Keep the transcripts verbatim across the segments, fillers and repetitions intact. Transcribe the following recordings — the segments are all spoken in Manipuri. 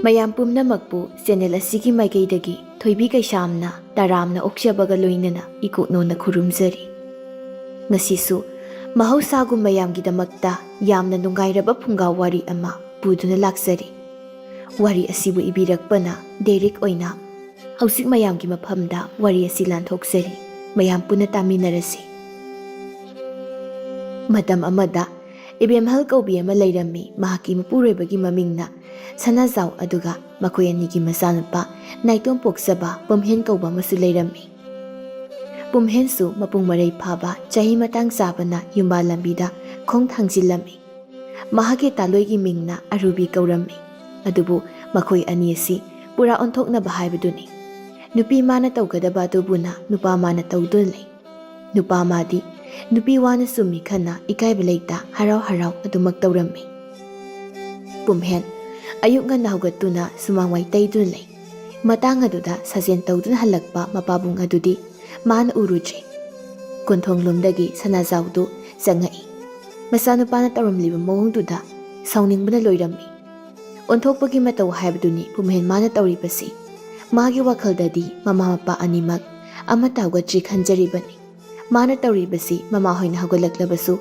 ꯃꯌꯥꯝ ꯄꯨꯝꯅꯃꯛꯄꯨ ꯆꯦꯅꯦꯜ ꯑꯁꯤꯒꯤ ꯃꯥꯏꯀꯩꯗꯒꯤ ꯊꯣꯏꯕꯤ ꯀꯩꯁꯥꯝꯅ ꯇꯔꯥꯝꯅ ꯑꯣꯛꯆꯕꯒ ꯂꯣꯏꯅꯅ ꯏꯀꯣꯛꯅꯣꯅ ꯈꯨꯔꯨꯝꯖꯔꯤ꯫ ꯉꯁꯤꯁꯨ ꯃꯍꯧꯁꯥꯒꯨꯝ ꯃꯌꯥꯝꯒꯤꯗꯃꯛꯇ ꯌꯥꯝꯅ ꯅꯨꯡꯉꯥꯏꯔꯕ ꯐꯨꯡꯒꯥ ꯋꯥꯔꯤ ꯑꯃ ꯄꯨꯗꯨꯅ ꯂꯥꯛꯆꯔꯤ꯫ ꯋꯥꯔꯤ ꯑꯁꯤꯕꯨ ꯏꯕꯤꯔꯛꯄꯅ ꯗꯦꯔꯤꯛ ꯑꯣꯏꯅ꯫ ꯍꯧꯖꯤꯛ ꯃꯌꯥꯝꯒꯤ ꯃꯐꯝꯗ ꯋꯥꯔꯤ ꯑꯁꯤ ꯂꯥꯟꯊꯣꯛꯆꯔꯤ꯫ ꯃꯌꯥꯝ ꯄꯨꯟꯅ ꯇꯥꯃꯤꯟꯅꯔꯁꯤ꯫ ꯃꯇꯝ ꯑꯃꯗ ꯏꯕꯦꯝꯍꯜ ꯀꯧꯕꯤ ꯑꯃ ꯂꯩꯔꯝꯃꯤ꯫ ꯃꯍꯥꯛꯀꯤ ꯃꯄꯨꯔꯣꯏꯕꯒꯤ ꯃꯃꯤꯡꯅ ꯁꯅꯥꯖꯥꯎ, ꯑꯗꯨꯒ ꯃꯈꯣꯏ ꯑꯅꯤꯒꯤ ꯃꯆꯥꯅꯨꯄꯥ ꯅꯥꯏꯇꯣꯝ ꯄꯣꯛꯆꯕ ꯄꯨꯝꯍꯦꯟ ꯀꯧꯕ ꯑꯃꯁꯨ ꯂꯩꯔꯝꯃꯤ꯫ ꯄꯨꯝꯍꯦꯟꯁꯨ ꯃꯄꯨꯡ ꯃꯔꯩ ꯐꯥꯕ, ꯆꯍꯤ ꯃꯇꯥꯡ ꯆꯥꯕꯅ ꯌꯨꯝꯕꯥꯜ ꯂꯝꯕꯤꯗ ꯈꯣꯡ ꯊꯥꯡꯖꯤꯜꯂꯝꯃꯤ꯫ ꯃꯍꯥꯛꯀꯤ ꯇꯥꯂꯣꯏꯒꯤ ꯃꯤꯡꯅ ꯑꯔꯨꯕꯤ ꯀꯧꯔꯝꯃꯤ꯫ ꯑꯗꯨꯕꯨ ꯃꯈꯣꯏ ꯑꯅꯤ ꯑꯁꯤ ꯄꯨꯔꯥ ꯑꯣꯟꯊꯣꯛꯅꯕ ꯍꯥꯏꯕꯗꯨꯅꯤ꯫ ꯅꯨꯄꯤ ꯃꯥꯅ ꯇꯧꯒꯗꯕ ꯑꯗꯨꯕꯨꯅ ꯅꯨꯄꯥ ꯃꯥꯅ ꯇꯧꯗꯨꯅ ꯂꯩ꯫ ꯅꯨꯄꯥ ꯃꯥꯗꯤ ꯅꯨꯄꯤ ꯋꯥꯅ ꯆꯨꯝꯃꯤ ꯈꯟꯅ ꯏꯀꯥꯏꯕ ꯂꯩꯇ ꯍꯔꯥꯎ ꯍꯔꯥꯎ ꯑꯗꯨꯃꯛ ꯇꯧꯔꯝꯃꯤ꯫ ꯄꯨꯝꯍꯦꯟ ꯑꯌꯨꯛ ꯉꯟꯅ ꯍꯧꯒꯠꯇꯨꯅ ꯁꯨꯃꯥꯡ ꯋꯥꯏ ꯇꯩꯗꯨꯅ ꯂꯩ꯫ ꯃꯇꯥꯡ ꯑꯗꯨꯗ ꯁꯥꯖꯦꯜ ꯇꯧꯗꯨꯅ ꯍꯜꯂꯛꯄ ꯃꯄꯥꯕꯨꯡ ꯑꯗꯨꯗꯤ ꯃꯥꯅ ꯎꯔꯨꯗ꯭ꯔꯤ꯫ ꯀꯣꯟꯊꯣꯡꯂꯣꯝꯗꯒꯤ ꯁꯅꯥꯖꯥꯎꯗꯨ ꯆꯪꯉꯛꯏ꯫ ꯃꯆꯥꯅꯨꯄꯥꯅ ꯇꯧꯔꯝꯂꯤꯕ ꯃꯑꯣꯡꯗꯨꯗ ꯁꯥꯎꯅꯤꯡꯕꯅ ꯂꯣꯏꯔꯝꯃꯤ꯫ ꯑꯣꯟꯊꯣꯛꯄꯒꯤ ꯃꯇꯧ ꯍꯥꯏꯕꯗꯨꯅꯤ ꯄꯨꯝꯍꯦꯟ ꯃꯥꯅ ꯇꯧꯔꯤꯕꯁꯤ꯫ ꯃꯥꯒꯤ ꯋꯥꯈꯜꯗꯗꯤ ꯃꯃꯥ ꯃꯄꯥ ꯑꯅꯤꯃꯛ ꯑꯃꯠꯇ ꯍꯧꯒꯠꯇ꯭ꯔꯤ ꯈꯟꯖꯔꯤꯕꯅꯤ꯫ ꯃꯥꯅ ꯇꯧꯔꯤꯕꯁꯤ ꯃꯃꯥ ꯍꯣꯏꯅ ꯍꯧꯒꯠꯂꯛꯂꯕꯁꯨ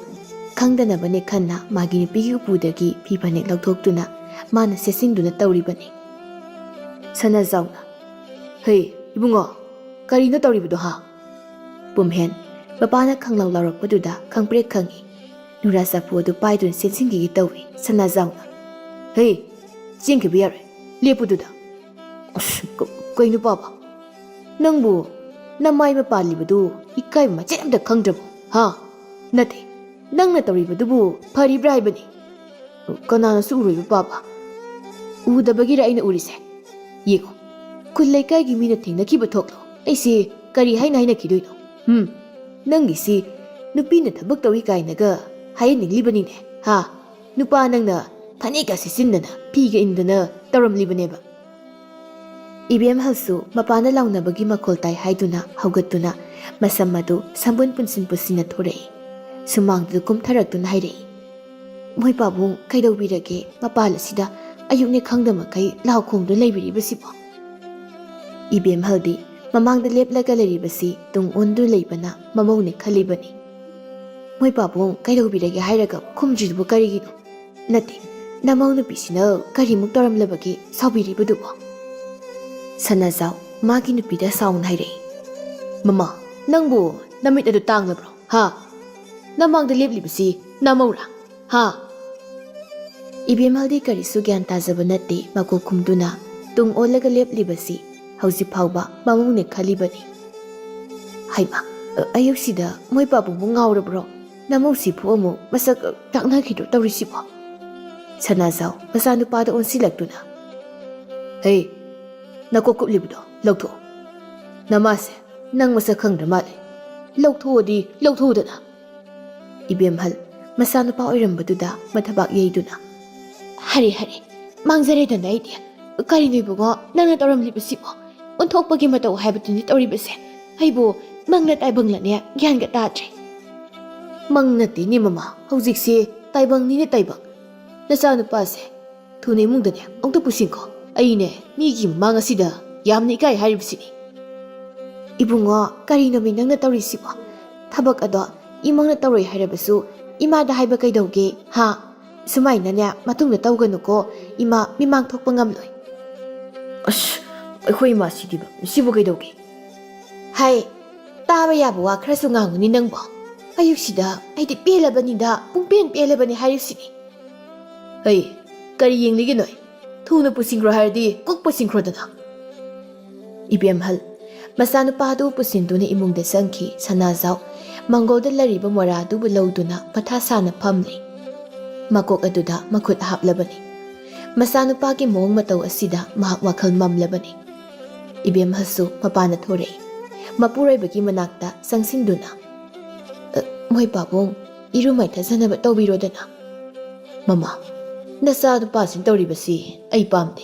ꯈꯪꯗꯅꯕꯅꯤ ꯈꯟꯅ ꯃꯥꯒꯤ ꯅꯨꯄꯤꯒꯤ ꯎꯄꯨꯗꯒꯤ ꯐꯤ ꯐꯅꯦꯛ ꯂꯧꯊꯣꯛꯇꯨꯅ ꯃꯥꯅ ꯁꯦꯠꯆꯤꯟꯗꯨꯅ ꯇꯧꯔꯤꯕꯅꯤ꯫ ꯁꯅꯥꯖꯥꯎꯅ, "ꯍꯦ, ꯏꯕꯨꯡꯉꯣ, ꯀꯔꯤꯅꯣ ꯇꯧꯔꯤꯕꯗꯣ, ꯍꯥ?" ꯄꯨꯝꯍꯦꯟ ꯃꯄꯥꯅ ꯈꯪꯂꯥꯎ ꯂꯥꯎꯔꯛꯄꯗꯨꯗ ꯈꯪꯄ꯭ꯔꯦꯛ ꯈꯪꯏ꯫ ꯅꯨꯔꯥ ꯆꯐꯨ ꯑꯗꯨ ꯄꯥꯏꯗꯨꯅ ꯆꯦꯟꯁꯤꯟꯈꯤꯒꯦ ꯇꯧꯏ꯫ ꯁꯅꯥꯖꯥꯎꯅ, "ꯍꯦ, ꯆꯦꯟꯈꯤꯕ ꯌꯥꯔꯣꯏ, ꯂꯦꯞꯄꯨꯗꯨꯗ꯫ ꯑꯁ, ꯀ-, ꯀꯩꯅꯣ ꯄꯥꯕ? ꯅꯪꯕꯨ ꯅꯃꯥꯏ ꯃꯄꯥꯜꯂꯤꯕꯗꯨ ꯏꯀꯥꯏꯕ ꯃꯆꯦꯠ ꯑꯝꯇ ꯈꯪꯗ꯭ꯔꯕꯣ, ꯍꯥ? ꯅꯠꯇꯦ, ꯅꯪꯅ ꯇꯧꯔꯤꯕꯗꯨꯕꯨ ꯐꯔꯤꯕ꯭ꯔꯥ ꯍꯥꯏꯕꯅꯤ꯫ ꯀꯅꯥꯅꯁꯨ ꯎꯔꯣꯏꯕ ꯄꯥꯕ꯫ ꯎꯗꯕꯒꯤꯔ ꯑꯩꯅ ꯎꯔꯤꯁꯦ? ꯌꯦꯡꯉꯣ, ꯈꯨꯜ ꯂꯩꯀꯥꯏꯒꯤ ꯃꯤꯅ ꯊꯦꯡꯅꯈꯤꯕ ꯊꯣꯛꯂꯣ꯫ ꯑꯩꯁꯦ ꯀꯔꯤ ꯍꯥꯏꯅ ꯍꯥꯏꯅꯈꯤꯗꯣꯏꯅꯣ? ꯍꯝ? ꯅꯪꯒꯤꯁꯤ ꯅꯨꯄꯤꯅ ꯊꯕꯛ ꯇꯧꯏ ꯀꯥꯏꯅꯒ ꯍꯥꯏꯍꯟꯅꯤꯡꯂꯤꯕꯅꯤꯅꯦ, ꯍꯥ? ꯅꯨꯄꯥ ꯅꯪꯅ ꯐꯅꯦꯛꯀ ꯁꯦꯠꯆꯤꯟꯗꯅ, ꯐꯤꯒ ꯏꯟꯗꯅ ꯇꯧꯔꯝꯂꯤꯕꯅꯦꯕ꯫ ꯏꯕꯦꯝꯍꯜꯁꯨ ꯃꯄꯥꯅ ꯂꯥꯎꯅꯕꯒꯤ ꯃꯈꯣꯜ ꯇꯥꯏ ꯍꯥꯏꯗꯨꯅ ꯍꯧꯒꯠꯇꯨꯅ ꯃꯁꯝ ꯑꯗꯨ ꯁꯝꯕꯨꯟ ꯄꯨꯟꯁꯤꯟ ꯄꯨꯟꯁꯤꯟꯅ ꯊꯣꯔꯛꯏ꯫ ꯁꯨꯃꯥꯡꯗꯨꯗ ꯀꯨꯝꯊꯔꯛꯇꯨꯅ ꯍꯥꯏꯔꯛꯏ, "ꯃꯣꯏ ꯄꯥꯕꯨꯡ ꯀꯩꯗꯧꯕꯤꯔꯒꯦ? ꯃꯄꯥꯜ ꯑꯁꯤꯗ ꯑꯌꯨꯛꯅꯦ ꯈꯪꯗ ꯃꯈꯩ ꯂꯥꯎ ꯈꯣꯡꯗꯨꯅ ꯂꯩꯕꯤꯔꯤꯕꯁꯤꯕꯣ? ꯏꯕꯦꯝꯍꯜꯗꯤ ꯃꯃꯥꯡꯗ ꯂꯦꯞꯂꯒ ꯂꯩꯔꯤꯕꯁꯤ ꯇꯨꯡ ꯑꯣꯟꯗꯨꯅ ꯂꯩꯕꯅ ꯃꯃꯧꯅꯦ ꯈꯜꯂꯤꯕꯅꯤ꯫ "ꯃꯣꯏ ꯄꯥꯕꯨꯡ ꯀꯩꯗꯧꯕꯤꯔꯒꯦ ꯍꯥꯏꯔꯒ ꯈꯨꯝꯗ꯭ꯔꯤꯗꯨꯕꯨ ꯀꯔꯤꯒꯤꯅꯣ? ꯅꯠꯇꯦ, ꯅꯃꯧ ꯅꯨꯄꯤꯁꯤꯅ ꯀꯔꯤꯃꯨꯛ ꯇꯧꯔꯝꯂꯕꯒꯦ ꯁꯥꯎꯕꯤꯔꯤꯕꯗꯨꯕꯣ?" ꯁꯅꯥꯖꯥꯎ ꯃꯥꯒꯤ ꯅꯨꯄꯤꯗ ꯁꯥꯎꯅ ꯍꯥꯏꯔꯛꯏ, "ꯃꯃꯥ, ꯅꯪꯕꯨ ꯅꯃꯤꯠ ꯑꯗꯨ ꯇꯥꯡꯂꯕ꯭ꯔꯣ? ꯍꯥ? ꯅꯃꯥꯡꯗ ꯂꯦꯞꯂꯤꯕꯁꯤ ꯅꯃꯧꯔꯥ? ꯍꯥ?" ꯏꯕꯦꯝꯍꯜꯗꯤ ꯀꯔꯤꯁꯨ ꯒ꯭ꯌꯥꯟ ꯇꯥꯖꯕ ꯅꯠꯇꯦ, ꯃꯀꯣꯛ ꯈꯨꯝꯗꯨꯅ ꯇꯨꯡ ꯑꯣꯜꯂꯒ ꯂꯦꯞꯂꯤꯕꯁꯤ ꯍꯧꯖꯤꯛ ꯐꯥꯎꯕ ꯃꯃꯧꯅꯦ ꯈꯜꯂꯤꯕꯅꯤ꯫ "ꯍꯩꯃꯥ, ꯑ-, ꯑꯌꯨꯛꯁꯤꯗ ꯃꯣꯏ ꯄꯥꯕꯨꯡꯕꯨ ꯉꯥꯎꯔꯕ꯭ꯔꯣ? ꯅꯃꯧꯁꯤꯕꯨ ꯑꯃꯨꯛ ꯃꯁꯛ, ꯑ, ꯇꯥꯛꯅꯈꯤꯗ꯭ꯔꯣ ꯇꯧꯔꯤꯁꯤꯕꯣ?" ꯁꯅꯥꯖꯥꯎ ꯃꯆꯥꯅꯨꯄꯥꯗ ꯑꯣꯟꯁꯤꯜꯂꯛꯇꯨꯅ, "ꯍꯦ, ꯅꯀꯣꯛ ꯀꯨꯞꯂꯤꯕꯗꯣ ꯂꯧꯊꯣꯛꯑꯣ꯫ ꯅꯃꯥꯁꯦ ꯅꯪ ꯃꯁꯛ ꯈꯪꯗ꯭ꯔ ꯃꯥꯜꯂꯦ꯫ ꯂꯧꯊꯣꯛꯑꯗꯤ ꯂꯧꯊꯣꯛꯎꯗꯅ꯫" ꯏꯕꯦꯝꯍꯜ ꯃꯆꯥꯅꯨꯄꯥ ꯑꯣꯏꯔꯝꯕꯗꯨꯗ ꯃꯊꯕꯥꯛ ꯌꯩꯗꯨꯅ, "ꯍꯔꯦ, ꯍꯔꯦ, ꯃꯥꯡꯖꯔꯦꯗꯅ ꯑꯩꯗꯤ꯫ ꯀꯔꯤꯅꯣ ꯏꯕꯨꯡꯉꯣ ꯅꯪꯅ ꯇꯧꯔꯝꯂꯤꯕꯁꯤꯕꯣ? ꯑꯣꯟꯊꯣꯛꯄꯒꯤ ꯃꯇꯧ ꯍꯥꯏꯕꯗꯨꯅꯤ ꯇꯧꯔꯤꯕꯁꯦ꯫ ꯑꯩꯕꯨ ꯃꯪꯅ ꯇꯥꯏꯕꯪꯂꯅꯦ ꯒ꯭ꯌꯥꯟꯒ ꯇꯥꯗ꯭ꯔꯦ꯫" "ꯃꯪ ꯅꯠꯇꯦꯅꯦ ꯃꯃꯥ, ꯍꯧꯖꯤꯛꯁꯦ ꯇꯥꯏꯕꯪꯅꯤꯅꯦ ꯇꯥꯏꯕꯪ꯫ ꯅꯆꯥꯅꯨꯄꯥꯁꯦ ꯊꯨꯅ ꯏꯃꯨꯡꯗꯅꯦ ꯑꯃꯨꯛꯇ ꯄꯨꯁꯤꯟꯈꯣ꯫ ꯑꯩꯅꯦ ꯃꯤꯒꯤ ꯃꯃꯥꯡ ꯑꯁꯤꯗ ꯌꯥꯝꯅ ꯏꯀꯥꯏ ꯍꯥꯏꯔꯤꯕꯁꯤꯅꯤ꯫" "ꯏꯕꯨꯡꯉꯣ, ꯀꯔꯤꯅꯣꯃꯤ ꯅꯪꯅ ꯇꯧꯔꯤꯁꯤꯕꯣ? ꯊꯕꯛ ꯑꯗꯣ ꯏꯃꯪꯅ ꯇꯧꯔꯣꯏ ꯍꯥꯏꯔꯕꯁꯨ ꯏꯃꯥꯗ ꯍꯥꯏꯕ ꯀꯩꯗꯧꯒꯦ, ꯍꯥ? ꯁꯨꯃꯥꯏꯅꯅꯦ ꯃꯇꯨꯡꯗ ꯇꯧꯒꯅꯨꯀꯣ, ꯏꯃꯥ ꯃꯤꯃꯥꯡ ꯊꯣꯛꯄ ꯉꯝꯂꯣꯏ꯫" "ꯑꯁ, ꯑꯩꯈꯣꯏ ꯏꯃꯥꯁꯤꯗꯤꯕ, ꯁꯤꯕꯨ ꯀꯩꯗꯧꯒꯦ?" "ꯍꯥꯏ, ꯇꯥꯕ ꯌꯥꯕ ꯋꯥ ꯈꯔꯁꯨ ꯉꯥꯡꯉꯨꯅꯤ ꯅꯪꯕꯣ꯫ ꯑꯌꯨꯛꯁꯤꯗ ꯑꯩꯗꯤ ꯄꯦꯜꯂꯕꯅꯤꯗ, ꯄꯨꯡꯄꯦꯟ ꯄꯦꯜꯂꯕꯅꯤ ꯍꯥꯏꯔꯤꯁꯤꯅꯤ꯫" "ꯍꯩ, ꯀꯔꯤ ꯌꯦꯡꯂꯤꯒꯦ ꯅꯣꯏ? ꯊꯨꯅ ꯄꯨꯁꯤꯟꯈ꯭ꯔꯣ ꯍꯥꯏꯔꯗꯤ ꯀꯣꯛ ꯄꯨꯁꯤꯟꯈ꯭ꯔꯣꯗꯅ꯫" ꯏꯕꯦꯝꯍꯜ ꯃꯆꯥꯅꯨꯄꯥꯗꯨ ꯄꯨꯁꯤꯟꯗꯨꯅ ꯏꯃꯨꯡꯗ ꯆꯪꯈꯤ꯫ ꯁꯅꯥꯖꯥꯎ ꯃꯪꯒꯣꯜꯗ ꯂꯩꯔꯤꯕ ꯃꯣꯔꯥꯗꯨꯕꯨ ꯂꯧꯗꯨꯅ ꯃꯊꯥ ꯁꯥꯅ ꯐꯝꯂꯤ꯫ ꯃꯀꯣꯛ ꯑꯗꯨꯗ ꯃꯈꯨꯠ ꯍꯥꯞꯂꯕꯅꯤ꯫ ꯃꯆꯥꯅꯨꯄꯥꯒꯤ ꯃꯑꯣꯡ ꯃꯇꯧ ꯑꯁꯤꯗ ꯃꯍꯥꯛ ꯋꯥꯈꯜ ꯃꯝꯂꯕꯅꯤ꯫ ꯏꯕꯦꯝꯍꯜꯁꯨ ꯃꯄꯥꯟꯗ ꯊꯣꯔꯛꯏ꯫ ꯃꯄꯨꯔꯣꯏꯕꯒꯤ ꯃꯅꯥꯛꯇ ꯆꯪꯁꯤꯟꯗꯨꯅ, "ꯑ, ꯃꯣꯏ ꯄꯥꯕꯨꯡ, ꯏꯔꯨ ꯃꯥꯏꯊꯖꯅꯕ ꯇꯧꯕꯤꯔꯣꯗꯅ꯫" "ꯃꯃꯥ, ꯅꯆꯥ ꯅꯨꯄꯥꯁꯤꯡ ꯇꯧꯔꯤꯕꯁꯤ ꯑꯩ ꯄꯥꯝꯗꯦ꯫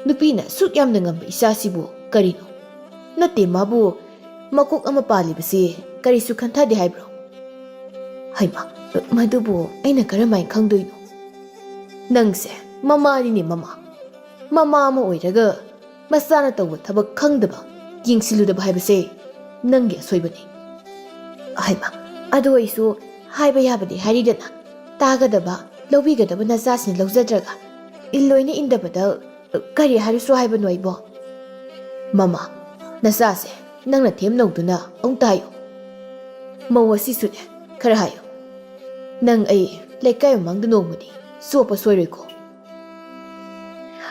ꯅꯨꯄꯤꯅ ꯁꯨꯛ ꯌꯥꯝꯅ ꯉꯝꯕ ꯏꯆꯥꯁꯤꯕꯨ ꯀꯔꯤꯅꯣ? ꯅꯠꯇꯦ, ꯃꯥꯕꯨ ꯃꯀꯣꯛ ꯑꯃ ꯄꯥꯜꯂꯤꯕꯁꯤ ꯀꯔꯤꯁꯨ ꯈꯟꯊꯗꯦ ꯍꯥꯏꯕ꯭ꯔꯣ?" "ꯍꯩꯃꯥ, ꯃꯗꯨꯕꯨ ꯑꯩꯅ ꯀꯔꯝꯍꯥꯏꯅ ꯈꯪꯗꯣꯏꯅꯣ?" "ꯅꯪꯁꯦ ꯃꯃꯥꯅꯤꯅꯦ ꯃꯃꯥ꯫ ꯃꯃꯥ ꯑꯃ ꯑꯣꯏꯔꯒ ꯃꯆꯥꯅ ꯇꯧꯕ ꯊꯕꯛ ꯈꯪꯗꯕ, ꯌꯦꯡꯁꯤꯜꯂꯨꯗꯕ ꯍꯥꯏꯕꯁꯦ ꯅꯪꯒꯤ ꯑꯁꯣꯏꯕꯅꯤ꯫ ꯍꯩꯃꯥ, ꯑꯗꯨ ꯑꯩꯁꯨ ꯍꯥꯏꯕ ꯌꯥꯕꯗꯤ ꯍꯥꯏꯔꯤꯗꯅ, ꯇꯥꯒꯗꯕ, ꯂꯧꯕꯤꯒꯗꯕ ꯅꯆꯥꯁꯤꯡ ꯂꯧꯖꯗ꯭ꯔꯒ ꯏꯜꯂꯣꯏꯅ ꯏꯟꯗꯕꯗ ꯀꯔꯤ ꯍꯥꯏꯔꯨꯁꯨ ꯍꯥꯏꯕꯅꯣ ꯑꯩꯕꯣ? ꯃꯃꯥ, ꯅꯆꯥꯁꯦ ꯅꯪꯅ ꯊꯦꯝꯅꯧꯗꯨꯅ ꯑꯃꯨꯛꯇ ꯍꯥꯏꯌꯨ꯫ ꯃꯧ ꯑꯁꯤꯁꯨꯅꯦ, ꯈꯔ ꯍꯥꯏꯌꯨ꯫ ꯅꯪ ꯑꯩ ꯂꯩꯀꯥꯏ ꯃꯃꯥꯡꯗ ꯅꯣꯡꯃꯗꯤ ꯆꯣꯞꯄ ꯁꯣꯏꯔꯣꯏꯀꯣ꯫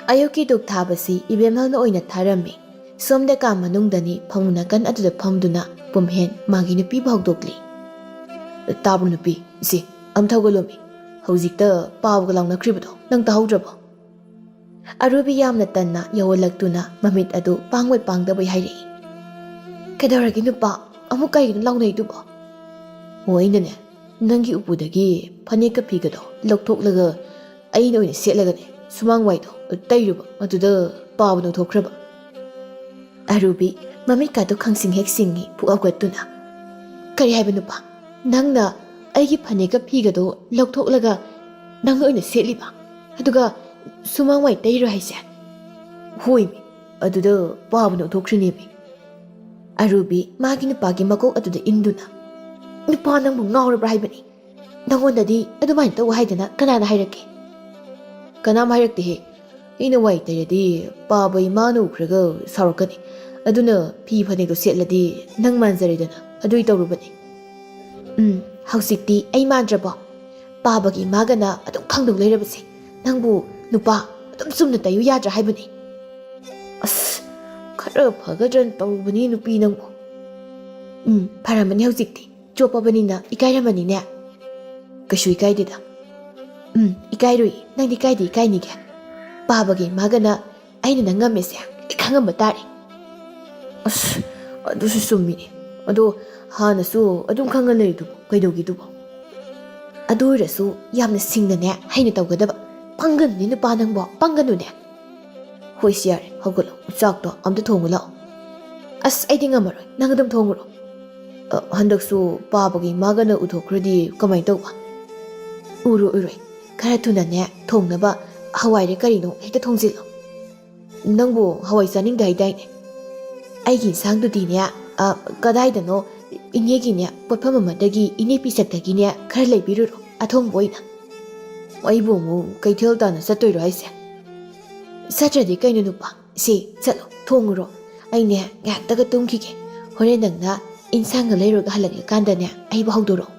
ꯑꯌꯨꯛꯀꯤ ꯙꯨꯛ ꯊꯥꯕꯁꯤ ꯏꯕꯦꯝꯍꯜꯅ ꯑꯣꯏꯅ ꯊꯥꯔꯝꯃꯤ꯫ ꯁꯣꯝꯗ ꯀꯥ ꯃꯅꯨꯡꯗꯅꯤ ꯐꯃꯨꯡ ꯅꯥꯀꯟ ꯑꯗꯨꯗ ꯐꯝꯗꯨꯅ ꯄꯨꯝꯍꯦꯟ ꯃꯥꯒꯤ ꯅꯨꯄꯤꯕꯨ ꯍꯧꯗꯣꯛꯂꯤ꯫ "ꯇꯥꯕ꯭ꯔꯣ ꯅꯨꯄꯤ? ꯁꯤ ꯑꯝꯊꯧꯒ ꯂꯣꯝꯃꯤ꯫ ꯍꯧꯖꯤꯛꯇ ꯄꯥꯕꯒ ꯂꯥꯎꯅꯈ꯭ꯔꯤꯕꯗꯣ ꯅꯪ ꯇꯥꯍꯧꯗ꯭ꯔꯕꯣ?" ꯑꯔꯨꯕꯤ ꯌꯥꯝꯅ ꯇꯟꯅ ꯌꯧꯍꯜꯂꯛꯇꯨꯅ ꯃꯃꯤꯠ ꯑꯗꯨ ꯄꯥꯡꯕꯣꯏ ꯄꯥꯡꯗꯕꯣꯏ ꯍꯥꯏꯔꯛꯏ꯫ "ꯀꯩꯗꯧꯔꯒꯦ ꯅꯨꯄꯥ? ꯑꯃꯨꯛ ꯀꯩꯒꯤꯅꯣ ꯂꯥꯎꯅꯩꯗꯨꯕꯣ?" "ꯑꯣ, ꯑꯩꯅꯅꯦ, ꯅꯪꯒꯤ ꯎꯄꯨꯗꯒꯤ ꯐꯅꯦꯛꯀ ꯐꯤꯒꯗꯣ ꯂꯧꯊꯣꯛꯂꯒ ꯑꯩꯅ ꯑꯣꯏꯅ ꯁꯦꯠꯂꯒꯅꯦ ꯁꯨꯃꯥꯡ ꯋꯥꯏꯗꯣ ꯇꯩꯔꯨꯕ, ꯑꯗꯨꯗ ꯄꯥꯕ ꯅꯧꯊꯣꯛꯈ꯭ꯔꯕ꯫" ꯑꯔꯨꯕꯤ ꯃꯃꯤꯠꯀꯥꯗꯨ ꯈꯪꯁꯤꯡ ꯍꯦꯛ ꯁꯤꯡꯉꯤ ꯄꯨꯛ ꯍꯧꯒꯠꯇꯨꯅ꯫ "ꯀꯔꯤ ꯍꯥꯏꯕ ꯅꯨꯄꯥ? ꯅꯪꯅ ꯑꯩꯒꯤ ꯐꯅꯦꯛꯀ ꯐꯤꯒꯗꯣ ꯂꯧꯊꯣꯛꯂꯒ ꯅꯪꯅ ꯑꯣꯏꯅ ꯁꯦꯠꯂꯤꯕ? ꯑꯗꯨꯒ ꯁꯨꯃꯥꯡ ꯋꯥꯏ ꯇꯩꯔꯣ ꯍꯥꯏꯁꯦ?" "ꯍꯣꯏꯃꯤ, ꯑꯗꯨꯗ ꯄꯥꯕ ꯅꯧꯊꯣꯛꯈ꯭ꯔꯤꯅꯦꯃꯤ꯫" ꯑꯔꯨꯕꯤ ꯃꯥꯒꯤ ꯅꯨꯄꯥꯒꯤ ꯃꯀꯣꯛ ꯑꯗꯨꯗ ꯏꯟꯗꯨꯅ, "ꯅꯨꯄꯥ, ꯅꯪꯕꯨ ꯉꯥꯎꯔꯕ꯭ꯔꯥ ꯍꯥꯏꯕꯅꯤ? ꯅꯪꯉꯣꯟꯗꯗꯤ ꯑꯗꯨꯃꯥꯏꯅ ꯇꯧ ꯍꯥꯏꯗꯅ ꯀꯅꯥꯅ ꯍꯥꯏꯔꯛꯀꯦ?" "ꯀꯅꯥꯝ ꯍꯥꯏꯔꯛꯇꯦꯍꯦ꯫ ꯑꯩꯅ ꯋꯥꯏ ꯇꯩꯔꯗꯤ ꯄꯥꯕ ꯏꯃꯥꯅ ꯎꯈ꯭ꯔꯒ ꯁꯥꯎꯔꯛꯀꯅꯤ꯫ ꯑꯗꯨꯅ ꯐꯤ ꯐꯅꯦꯛꯇꯣ ꯁꯦꯠꯂꯗꯤ ꯅꯪ ꯃꯥꯟꯖꯔꯦꯗꯅ ꯑꯗꯨꯏ ꯇꯧꯔꯨꯕꯅꯤ꯫" "ꯎꯝ, ꯍꯧꯖꯤꯛꯇꯤ ꯑꯩ ꯃꯥꯟꯗ꯭ꯔꯕꯣ? ꯄꯥꯕꯒꯤ ꯏꯃꯥꯒꯅ ꯑꯗꯨꯝ ꯈꯪꯗꯧ ꯂꯩꯔꯕꯁꯦ꯫ ꯅꯪꯕꯨ ꯅꯨꯄꯥ ꯑꯗꯨꯝ ꯆꯨꯝꯅ ꯇꯩꯌꯨ ꯌꯥꯗ꯭ꯔꯥ ꯍꯥꯏꯕꯅꯤ?" "ꯑꯁ, ꯈꯔ ꯐꯒꯗ꯭ꯔꯅ ꯇꯧꯔꯨꯕꯅꯤ ꯅꯨꯄꯤ ꯅꯪꯕꯨ꯫" "ꯎꯝ, ꯐꯔꯝꯃꯅꯤ ꯍꯧꯖꯤꯛꯇꯤ꯫ ꯆꯣꯞꯄꯕꯅꯤꯅ ꯏꯀꯥꯏꯔꯝꯃꯅꯤꯅꯦ?" "ꯀꯩꯁꯨ ꯏꯀꯥꯏꯗꯦꯗ꯫" "ꯎꯝ, ꯏꯀꯥꯏꯔꯣꯏ꯫ ꯅꯪꯗꯤ ꯀꯥꯏꯗ ꯏꯀꯥꯏꯅꯤꯒꯦ? ꯄꯥꯕꯒꯤ ꯏꯃꯥꯒꯅ ꯑꯩꯅ ꯅꯪ ꯉꯝꯃꯦꯁꯦ ꯂꯣꯏ ꯈꯪꯉꯝꯕ ꯇꯥꯔꯦ꯫" "ꯑꯁ, ꯑꯗꯨꯁꯨ ꯆꯨꯝꯃꯤꯅꯦ꯫ ꯑꯗꯣ ꯍꯥꯟꯅꯁꯨ ꯑꯗꯨꯝ ꯈꯪꯉ ꯂꯩꯔꯤꯗꯨꯕꯨ ꯀꯩꯗꯧꯒꯦꯗꯨꯕꯣ?" "ꯑꯗꯨ ꯑꯣꯏꯔꯁꯨ ꯌꯥꯝꯅ ꯁꯤꯡꯅꯅꯦ, ꯍꯩꯅ ꯇꯧꯒꯗꯕ꯫ ꯄꯪꯒꯅꯨꯅꯦ ꯅꯨꯄꯥ ꯅꯪꯕꯣ, ꯄꯪꯒꯅꯨꯅꯦ꯫" "ꯍꯣꯏꯁꯦ, ꯌꯥꯔꯦ, ꯍꯧꯒꯠꯂꯣ, ꯆꯥꯛꯇꯣ ꯑꯝꯇ ꯊꯣꯡꯉꯨ ꯂꯥꯛꯑꯣ꯫" "ꯑꯁ, ꯑꯩꯗꯤ ꯉꯝꯃꯔꯣꯏ, ꯅꯪ ꯑꯗꯨꯝ ꯊꯣꯡꯉꯨꯔꯣ꯫" "ꯑ, ꯍꯟꯗꯛꯁꯨ ꯄꯥꯕꯒꯤ ꯏꯃꯥꯒꯅ ꯎꯊꯣꯛꯈ꯭ꯔꯗꯤ ꯀꯃꯥꯏꯅ ꯇꯧꯕ?" "ꯎꯔꯣꯏ, ꯎꯔꯣꯏ, ꯈꯔ ꯊꯨꯅꯅꯦ ꯊꯣꯡꯅꯕ ꯍꯋꯥꯏꯔꯦ ꯀꯔꯤꯅꯣ ꯍꯦꯛꯇ ꯊꯣꯡꯖꯤꯜꯂꯣ꯫ ꯅꯪꯕꯨ ꯍꯋꯥꯏ ꯆꯥꯅꯤꯡꯗꯦ ꯍꯥꯏꯗꯥꯏꯅꯦ? ꯑꯩꯒꯤ ꯏꯟꯁꯥꯡꯗꯨꯗꯤꯅꯦ, ꯑ, ꯀꯗꯥꯏꯗꯅꯣ ꯏꯅꯦꯒꯤꯅꯦ ꯄꯣꯠꯐꯝ ꯑꯃꯗꯒꯤ ꯏꯅꯦ ꯄꯤꯁꯛꯇꯒꯤꯅꯦ ꯈꯔ ꯂꯩꯕꯤꯔꯨꯔꯣ, ꯑꯊꯣꯡꯕ ꯑꯣꯏꯅ꯫ ꯑꯩꯕꯨ ꯑꯃꯨꯛ ꯀꯩꯊꯦꯜ ꯇꯥꯟꯅ ꯆꯠꯇꯣꯏꯔꯣ ꯍꯥꯏꯁꯦ? ꯆꯠꯇ꯭ꯔꯗꯤ ꯀꯩꯅꯣ ꯅꯨꯄꯥ? ꯁꯦ, ꯆꯠꯂꯣ, ꯊꯣꯡꯉꯨꯔꯣ꯫ ꯑꯩꯅꯦ ꯉꯥꯏꯍꯥꯛꯇꯒ ꯇꯨꯝꯈꯤꯒꯦ꯫ ꯍꯣꯔꯦꯟ ꯅꯪꯅ ꯏꯟꯁꯥꯡꯒ ꯂꯩꯔꯨꯔꯒ ꯍꯜꯂꯛꯂꯀꯥꯟꯗꯅꯦ ꯑꯩꯕꯨ ꯍꯧꯗꯣꯔꯛꯑꯣ꯫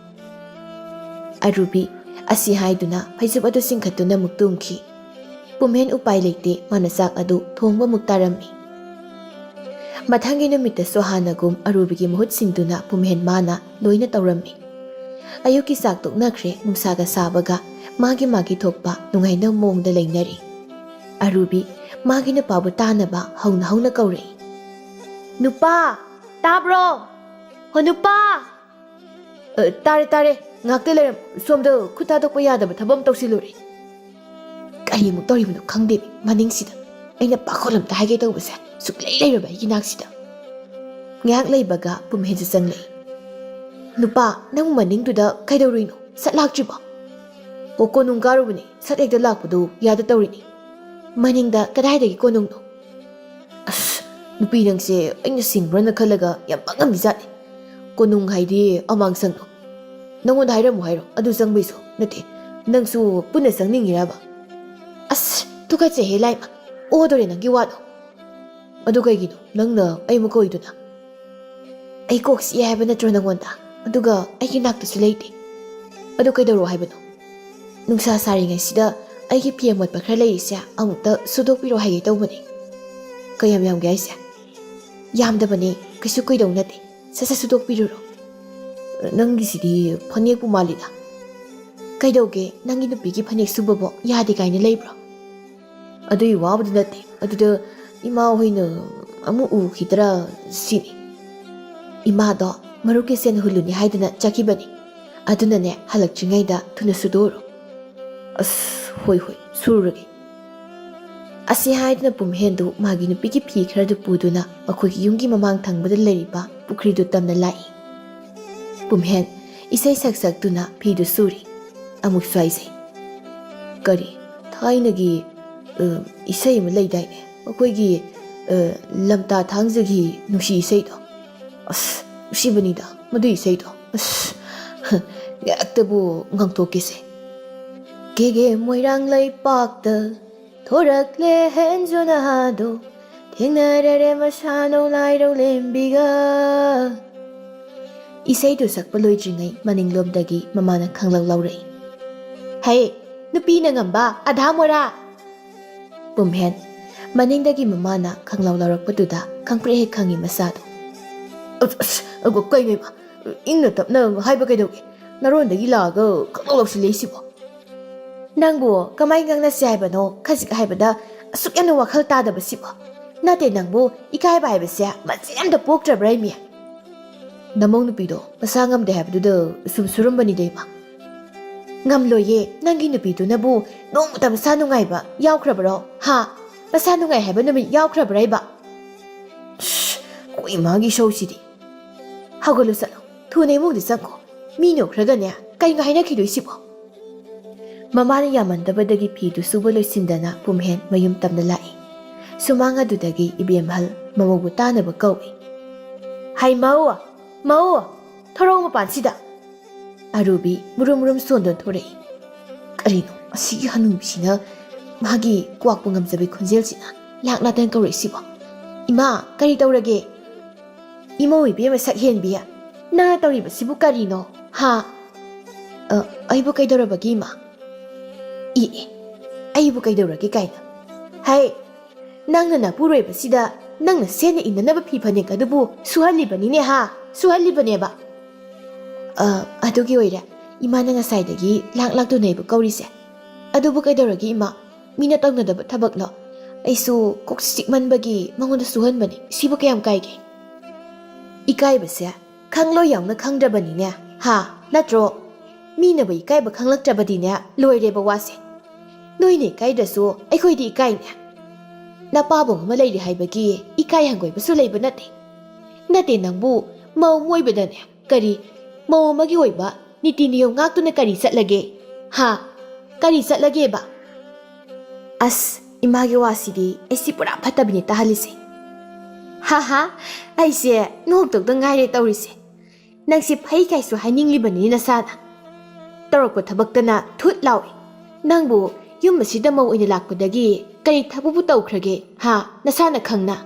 ꯑꯔꯨꯕꯤ ꯑꯁꯤ ꯍꯥꯏꯗꯨꯅ ꯐꯩꯖꯨꯞ ꯑꯗꯨ ꯆꯤꯡꯈꯠꯇꯨꯅ ꯑꯃꯨꯛ ꯇꯨꯝꯈꯤ꯫ ꯄꯨꯝꯍꯦꯟ ꯎꯄꯥꯏ ꯂꯩꯇꯦ, ꯃꯥꯅ ꯆꯥꯛ ꯑꯗꯨ ꯊꯣꯡꯕ ꯑꯃꯨꯛ ꯇꯥꯔꯝꯃꯤ꯫ ꯃꯊꯪꯒꯤ ꯅꯨꯃꯤꯠꯇꯁꯨ ꯍꯥꯟꯅꯒꯨꯝ ꯑꯔꯨꯕꯤꯒꯤ ꯃꯍꯨꯠ ꯁꯤꯟꯗꯨꯅ ꯄꯨꯝꯍꯦꯟ ꯃꯥꯅ ꯂꯣꯏꯅ ꯇꯧꯔꯝꯃꯤ꯫ ꯑꯌꯨꯛꯀꯤ ꯆꯥꯛ ꯇꯣꯛꯅꯈ꯭ꯔꯦ, ꯅꯨꯡꯁꯥꯒ ꯁꯥꯕꯒ ꯃꯥꯒꯤ ꯃꯥꯒꯤ ꯊꯣꯛꯄ ꯅꯨꯡꯉꯥꯏꯅꯕ ꯃꯑꯣꯡꯗ ꯂꯩꯅꯔꯤ꯫ ꯑꯔꯨꯕꯤ ꯃꯥꯒꯤ ꯅꯨꯄꯥꯕꯨ ꯇꯥꯅꯕ ꯍꯧꯅ ꯍꯧꯅ ꯀꯧꯔꯛꯏ꯫ "ꯅꯨꯄꯥ, ꯇꯥꯕ꯭ꯔꯣ? ꯍꯣ ꯅꯨꯄꯥ!" "ꯑ, ꯇꯥꯔꯦ, ꯇꯥꯔꯦ꯫ ꯉꯥꯛꯇ ꯂꯩꯔꯝ, ꯁꯣꯝꯗ ꯈꯨꯠ ꯊꯥꯗꯣꯛꯄ ꯌꯥꯗꯕ ꯊꯕꯛ ꯑꯃ ꯇꯧꯁꯤꯜꯂꯨꯔꯦ꯫" ꯀꯔꯤꯃꯨꯛ ꯇꯧꯔꯤꯕꯅꯣ ꯈꯪꯗꯦ ꯃꯅꯤꯡꯁꯤꯗ꯫ ꯑꯩꯅ ꯄꯥꯈꯣꯜ ꯑꯝꯇ ꯍꯥꯏꯒꯦ ꯇꯧꯕꯁꯦ ꯁꯨꯛꯂꯩ ꯂꯩꯔꯕ ꯑꯩꯒꯤ ꯅꯥꯛꯁꯤꯗ꯫ ꯉꯥꯏꯍꯥꯛ ꯂꯩꯕꯒ ꯄꯨꯝꯍꯦꯟꯁꯨ ꯆꯪꯂꯛꯏ꯫ "ꯅꯨꯄꯥ, ꯅꯪ ꯃꯅꯤꯡꯗꯨꯗ ꯀꯩꯗꯧꯔꯨꯏꯅꯣ? ꯁꯠ ꯂꯥꯛꯇ꯭ꯔꯤꯕꯣ?" "ꯑꯣ, ꯀꯣꯅꯨꯡ ꯀꯥꯔꯨꯕꯅꯤ꯫ ꯁꯠ ꯍꯦꯛꯇ ꯂꯥꯛꯄꯗꯨ ꯌꯥꯗ ꯇꯧꯔꯤꯅꯤ꯫" "ꯃꯅꯤꯡꯗ ꯀꯗꯥꯏꯗꯒꯤ ꯀꯣꯅꯨꯡꯅꯣ?" "ꯑꯁ, ꯅꯨꯄꯤ ꯅꯪꯁꯦ ꯑꯩꯅ ꯁꯤꯡꯕ꯭ꯔꯅ ꯈꯜꯂꯒ ꯌꯥꯝ ꯄꯪꯉꯝꯃꯤꯖꯥꯠꯅꯤ꯫ ꯀꯣꯅꯨꯡ ꯍꯥꯏꯗꯤ ꯑꯃꯥꯡꯁꯪꯗꯣ꯫ ꯅꯪꯉꯣꯟꯗ ꯍꯥꯏꯔꯝꯃꯨ ꯍꯥꯏꯔꯣ, ꯑꯗꯨ ꯆꯪꯕꯩꯁꯨ ꯅꯠꯇꯦ꯫ ꯅꯪꯁꯨ ꯄꯨꯟꯅ ꯆꯪꯅꯤꯡꯉꯤꯔꯕ?" "ꯑꯁ, ꯇꯨꯀꯠꯆꯩꯍꯦ ꯂꯥꯏꯃ, ꯑꯣꯗꯣꯔꯦ ꯅꯪꯒꯤ ꯋꯥꯗꯣ꯫ ꯑꯗꯨ ꯀꯩꯒꯤꯅꯣ ꯅꯪꯅ ꯑꯩ ꯑꯃꯨꯛ ꯀꯧꯏꯗꯨꯅ? ꯑꯩ ꯀꯣꯛ ꯆꯤꯛꯑꯦ ꯍꯥꯏꯕ ꯅꯠꯇ꯭ꯔꯣ ꯅꯪꯉꯣꯟꯗ? ꯑꯗꯨꯒ ꯑꯩꯒꯤ ꯅꯥꯛꯇꯁꯨ ꯂꯩꯇꯦ꯫ ꯑꯗꯨ ꯀꯩꯗꯧꯔꯣ ꯍꯥꯏꯕꯅꯣ?" "ꯅꯨꯡꯁꯥ ꯁꯥꯔꯤꯉꯩꯁꯤꯗ ꯑꯩꯒꯤ ꯐꯤ ꯑꯃꯣꯠꯄ ꯈꯔ ꯂꯩꯔꯤꯁꯦ ꯑꯃꯨꯛꯇ ꯁꯨꯗꯣꯛꯄꯤꯔꯣ ꯍꯥꯏꯒꯦ ꯇꯧꯕꯅꯤ꯫" "ꯀꯌꯥꯝ ꯌꯥꯝꯒꯦ ꯍꯥꯏꯁꯦ?" "ꯌꯥꯝꯗꯕꯅꯦ, ꯀꯩꯁꯨ ꯀꯨꯏꯗꯧ ꯅꯠꯇꯦ꯫ ꯁꯠ ꯁꯠ ꯁꯨꯗꯣꯛꯄꯤꯔꯨꯔꯣ꯫" "ꯅꯪꯒꯤꯁꯤꯗꯤ ꯐꯅꯦꯛꯄꯨ ꯃꯥꯜꯂꯤꯗ꯫" "ꯀꯩꯗꯧꯒꯦ? ꯅꯪꯒꯤ ꯅꯨꯄꯤꯒꯤ ꯐꯅꯦꯛ ꯁꯨꯕꯕꯣ ꯌꯥꯗꯦ ꯀꯥꯏꯅ ꯂꯩꯕ꯭ꯔꯣ?" "ꯑꯗꯨꯒꯤ ꯋꯥꯕꯨꯗꯤ ꯅꯠꯇꯦ, ꯑꯗꯨꯗ ꯏꯃꯥ ꯍꯣꯏꯅ ꯑꯃꯨꯛ ꯎꯈꯤꯗ꯭ꯔꯥ ꯁꯤꯅꯤ꯫" "ꯏꯃꯥꯗꯣ ꯃꯔꯨꯞꯀꯤ ꯁꯦꯟ ꯍꯨꯜꯂꯨꯅꯤ ꯍꯥꯏꯗꯅ ꯆꯠꯈꯤꯕꯅꯤ꯫ ꯑꯗꯨꯅꯅꯦ, ꯍꯜꯂꯛꯇ꯭ꯔꯤꯉꯩꯗ ꯊꯨꯅ ꯁꯨꯗꯣꯛꯎꯔꯣ꯫" "ꯑꯁ, ꯍꯣꯏ, ꯍꯣꯏ, ꯁꯨꯔꯒꯦ꯫" ꯑꯁꯤ ꯍꯥꯏꯗꯨꯅ ꯄꯨꯝꯍꯦꯟꯗꯨ ꯃꯥꯒꯤ ꯅꯨꯄꯤꯒꯤ ꯐꯤ ꯈꯔꯗꯨ ꯄꯨꯗꯨꯅ ꯃꯈꯣꯏꯒꯤ ꯌꯨꯝꯒꯤ ꯃꯃꯥꯡ ꯊꯪꯕꯗ ꯂꯩꯔꯤꯕ ꯄꯨꯈ꯭ꯔꯤꯗꯨ ꯇꯝꯅ ꯂꯥꯛꯏ꯫ ꯄꯨꯝꯍꯦꯟ ꯏꯁꯩ ꯁꯛ ꯁꯛꯇꯨꯅ ꯐꯤꯗꯨ ꯁꯨꯔꯤ꯫ ꯑꯃꯨꯛꯁꯨ ꯍꯥꯏꯖꯩ, "ꯀꯔꯤ? ꯊꯥꯏꯅꯒꯤ, ꯑ, ꯏꯁꯩ ꯑꯃ ꯂꯩꯗꯥꯏꯅꯦ? ꯑꯩꯈꯣꯏꯒꯤ, ꯑ, ꯂꯝꯇꯥ ꯊꯥꯡꯖꯒꯤ ꯅꯨꯡꯁꯤ ꯏꯁꯩꯗꯣ꯫ ꯑꯁ, ꯅꯨꯡꯁꯤꯕꯅꯤꯗ ꯃꯗꯨꯏ ꯏꯁꯩꯗꯣ꯫ ꯑꯁ, ꯉꯥꯛꯇꯕꯨ ꯉꯥꯡꯊꯣꯛꯀꯦꯁꯦ꯫ ꯀꯦꯒꯦ ꯃꯣꯏꯔꯥꯡ ꯂꯩꯄꯥꯛꯇ ꯊꯣꯔꯛꯂꯦ ꯍꯦꯟꯖꯣ ꯅꯍꯥꯗꯣ, ꯊꯦꯡꯅꯔꯔꯦ ꯃꯁꯥ ꯅꯧꯂꯥꯏꯔꯧ ꯂꯦꯝꯕꯤꯒ꯫ ꯏꯁꯩꯗꯨ ꯁꯛꯄ ꯂꯣꯏꯗ꯭ꯔꯤꯉꯩ ꯃꯅꯤꯡꯂꯣꯝꯗꯒꯤ ꯃꯃꯥꯅ ꯈꯪꯂꯧ ꯂꯧꯔꯛꯏ꯫ "ꯍꯩ, ꯅꯨꯄꯤꯅ ꯉꯝꯕ ꯑꯙꯥ ꯃꯣꯔꯥ!" ꯄꯨꯝꯍꯦꯟ ꯃꯅꯤꯡꯗꯒꯤ ꯃꯃꯥꯅ ꯈꯪꯂꯧ ꯂꯧꯔꯛꯄꯗꯨꯗ ꯈꯪꯄ꯭ꯔꯦꯛ ꯍꯦꯛ ꯈꯪꯉꯤ ꯃꯁꯥꯗꯣ꯫ "ꯑꯁ, ꯑꯁ, ꯑꯒꯣ, ꯀꯩꯅꯣ ꯏꯃꯥ? ꯏꯪꯅ ꯇꯞꯅ ꯍꯥꯏꯕ ꯀꯩꯗꯧꯒꯦ? ꯅꯔꯣꯟꯗꯒꯤ ꯂꯥꯛꯑꯒ ꯈꯪꯂꯧ ꯂꯧꯁꯤꯜꯂꯛꯏꯁꯤꯕꯣ?" "ꯅꯪꯕꯨ ꯀꯃꯥꯏ ꯉꯥꯡꯅꯁꯤ ꯍꯥꯏꯕꯅꯣ? ꯈꯖꯤꯛ ꯍꯥꯏꯕꯗ ꯑꯁꯨꯛ ꯌꯥꯝꯅ ꯋꯥꯈꯜ ꯇꯥꯗꯕꯁꯤꯕꯣ? ꯅꯠꯇꯦ, ꯅꯪꯕꯨ ꯏꯀꯥꯏꯕ ꯍꯥꯏꯕꯁꯦ ꯃꯆꯦꯠ ꯑꯝꯇ ꯄꯣꯛꯇ꯭ꯔꯕ꯭ꯔꯥ, ꯏꯃꯤ? ꯅꯃꯧ ꯅꯨꯄꯤꯗꯣ ꯃꯁꯥ ꯉꯝꯗꯦ ꯍꯥꯏꯕꯗꯨꯗ ꯁꯨꯝ ꯁꯨꯔꯝꯕꯅꯤꯗ, ꯏꯃꯥ꯫" "ꯉꯝꯂꯣꯏꯌꯦ, ꯅꯪꯒꯤ ꯅꯨꯄꯤꯗꯨꯅꯕꯨ ꯅꯣꯡꯃꯇ ꯃꯁꯥ ꯅꯨꯡꯉꯥꯏꯕ ꯌꯥꯎꯈ꯭ꯔꯕ꯭ꯔꯣ? ꯍꯥ? ꯃꯁꯥ ꯅꯨꯡꯉꯥꯏ ꯍꯥꯏꯕ ꯅꯨꯃꯤꯠ ꯌꯥꯎꯈ꯭ꯔꯕ꯭ꯔꯥ ꯏꯕ?" "ꯁ꯭ꯁ, ꯑꯩꯈꯣꯏ ꯏꯃꯥꯒꯤ ꯏꯁꯧꯁꯤꯗꯤ!" "ꯍꯧꯒꯠꯂꯨ ꯆꯠꯂꯣ, ꯊꯨꯅ ꯏꯃꯨꯡꯗ ꯆꯪꯈꯣ꯫ ꯃꯤ ꯅꯣꯛꯈ꯭ꯔꯒꯅꯦ, ꯀꯩꯅꯣ ꯍꯥꯏꯅꯈꯤꯗꯣꯏꯁꯤꯕꯣ?" ꯃꯃꯥꯅ ꯌꯥꯝꯃꯟꯗꯕꯗꯒꯤ ꯐꯤꯗꯨ ꯁꯨꯕ ꯂꯣꯏꯁꯤꯟꯗꯅ ꯄꯨꯝꯍꯦꯟ ꯃꯌꯨꯝ ꯇꯝꯅ ꯂꯥꯛꯏ꯫ ꯁꯨꯃꯥꯡ ꯑꯗꯨꯗꯒꯤ ꯏꯕꯦꯝꯍꯜ ꯃꯃꯧꯕꯨ ꯇꯥꯅꯕ ꯀꯧꯏ꯫ "ꯍꯥꯏ ꯃꯧ, ꯃꯧ, ꯊꯣꯔꯛꯑꯣ ꯃꯄꯥꯟꯁꯤꯗ!" ꯑꯔꯨꯕꯤ ꯃꯨꯔꯨꯝ ꯃꯨꯔꯨꯝ ꯁꯣꯟꯗꯨꯅ ꯊꯣꯔꯛꯏ꯫ ꯀꯔꯤꯅꯣ ꯑꯁꯤꯒꯤ ꯍꯅꯨꯕꯤꯁꯤꯅ ꯃꯥꯒꯤ ꯀ꯭ꯋꯥꯛꯄꯨ ꯉꯝꯖꯕꯤ ꯈꯣꯟꯖꯦꯜꯁꯤꯅ ꯂꯥꯛ ꯂꯥꯛꯇꯅ ꯀꯧꯔꯛꯏꯁꯤꯕꯣ? "ꯏꯃꯥ, ꯀꯔꯤ ꯇꯧꯔꯒꯦ?" "ꯏꯃꯧ ꯏꯕꯦꯝꯃ ꯁꯛ ꯍꯦꯟꯕꯤ, ꯅꯪꯅ ꯇꯧꯔꯤꯕꯁꯤꯕꯨ ꯀꯔꯤꯅꯣ? ꯍꯥ?" "ꯑ, ꯑꯩꯕꯨ ꯀꯩꯗꯧꯔꯕꯒꯦ, ꯏꯃꯥ?" "ꯏ, ꯏ, ꯑꯩꯕꯨ ꯀꯩꯗꯧꯔꯒꯦ ꯀꯥꯏꯅ? ꯍꯩ, ꯅꯪꯅ ꯅꯄꯨꯔꯣꯏꯕꯁꯤꯗ ꯅꯪꯅ ꯁꯦꯠꯅ ꯏꯟꯅꯅꯕ ꯐꯤ ꯐꯅꯦꯛ ꯑꯗꯨꯕꯨ ꯁꯨꯍꯜꯂꯤꯕꯅꯤꯅꯦ, ꯍꯥ? ꯁꯨꯍꯜꯂꯤꯕꯅꯦꯕ?" "ꯑ, ꯑꯗꯨꯒꯤ ꯑꯣꯏꯔꯦ ꯏꯃꯥꯅ ꯉꯁꯥꯏꯗꯒꯤ ꯂꯥꯛ ꯂꯥꯛꯇꯨꯅ ꯑꯩꯕꯨ ꯀꯧꯔꯤꯁꯦ꯫ ꯑꯗꯨꯕꯨ ꯀꯩꯗꯧꯔꯒꯦ, ꯏꯃꯥ? ꯃꯤꯅ ꯇꯧꯅꯗꯕ ꯊꯕꯛꯂꯣ? ꯑꯩꯁꯨ ꯀꯣꯛ ꯆꯤꯛꯃꯟꯕꯒꯤ ꯃꯉꯣꯟꯗ ꯁꯨꯍꯟꯕꯅꯤ꯫ ꯁꯤꯕꯨ ꯀꯌꯥꯝ ꯀꯥꯏꯒꯦ?" "ꯏꯀꯥꯏꯕꯁꯦ ꯈꯪꯂꯣꯏ ꯌꯥꯎꯅ ꯈꯪꯗ꯭ꯔꯕꯅꯤꯅꯦ, ꯍꯥ? ꯅꯠꯇ꯭ꯔꯣ? ꯃꯤꯅꯕꯨ ꯏꯀꯥꯏꯕ ꯈꯪꯂꯛꯇ꯭ꯔꯕꯗꯤꯅꯦ, ꯂꯣꯏꯔꯦꯕ ꯋꯥꯁꯦ꯫ ꯅꯣꯏꯅ ꯏꯀꯥꯏꯗ꯭ꯔꯁꯨ ꯑꯩꯈꯣꯏꯗꯤ ꯏꯀꯥꯏꯅꯦ꯫ ꯅꯄꯥꯕꯨꯡ ꯑꯃ ꯂꯩꯔꯤ ꯍꯥꯏꯕꯒꯤ ꯏꯀꯥꯏ ꯍꯪꯒꯣꯏꯕꯁꯨ ꯂꯩꯕ ꯅꯠꯇꯦ꯫ ꯅꯠꯇꯦ, ꯅꯪꯕꯨ ꯃꯧ ꯑꯃ ꯑꯣꯏꯕꯗꯅꯦ, ꯀꯔꯤ, ꯃꯧ ꯑꯃꯒꯤ ꯑꯣꯏꯕ ꯅꯤꯇꯤ ꯅꯤꯌꯣꯝ ꯉꯥꯛꯇꯨꯅ ꯀꯔꯤ ꯆꯠꯂꯒꯦ? ꯍꯥ? ꯀꯔꯤ ꯆꯠꯂꯒꯦꯕ?" ꯑꯁ, ꯏꯃꯥꯒꯤ ꯋꯥꯁꯤꯗꯤ ꯑꯩꯁꯤ ꯄꯨꯔꯥ ꯐꯠꯇꯕꯤꯅꯦ ꯇꯥꯍꯜꯂꯤꯁꯦ꯫ ꯍꯥ ꯍꯥ, ꯑꯩꯁꯦ ꯅꯣꯛꯇꯧꯗ ꯉꯥꯏꯔꯦ ꯇꯧꯔꯤꯁꯦ꯫ ꯅꯪꯁꯦ ꯐꯩ ꯀꯥꯏꯁꯨ ꯍꯥꯏꯅꯤꯡꯂꯤꯕꯅꯤ ꯅꯁꯥꯅ꯫ ꯇꯧꯔꯛꯄ ꯊꯕꯛꯇꯅ ꯊꯨꯠ ꯂꯥꯎꯏ꯫ ꯅꯪꯕꯨ ꯌꯨꯝ ꯑꯁꯤꯗ ꯃꯧ ꯑꯣꯏꯅ ꯂꯥꯛꯄꯗꯒꯤ ꯀꯔꯤ ꯊꯕꯛꯄꯨ ꯇꯧꯈ꯭ꯔꯒꯦ ꯍꯥ, ꯅꯁꯥꯅ ꯈꯪꯅ?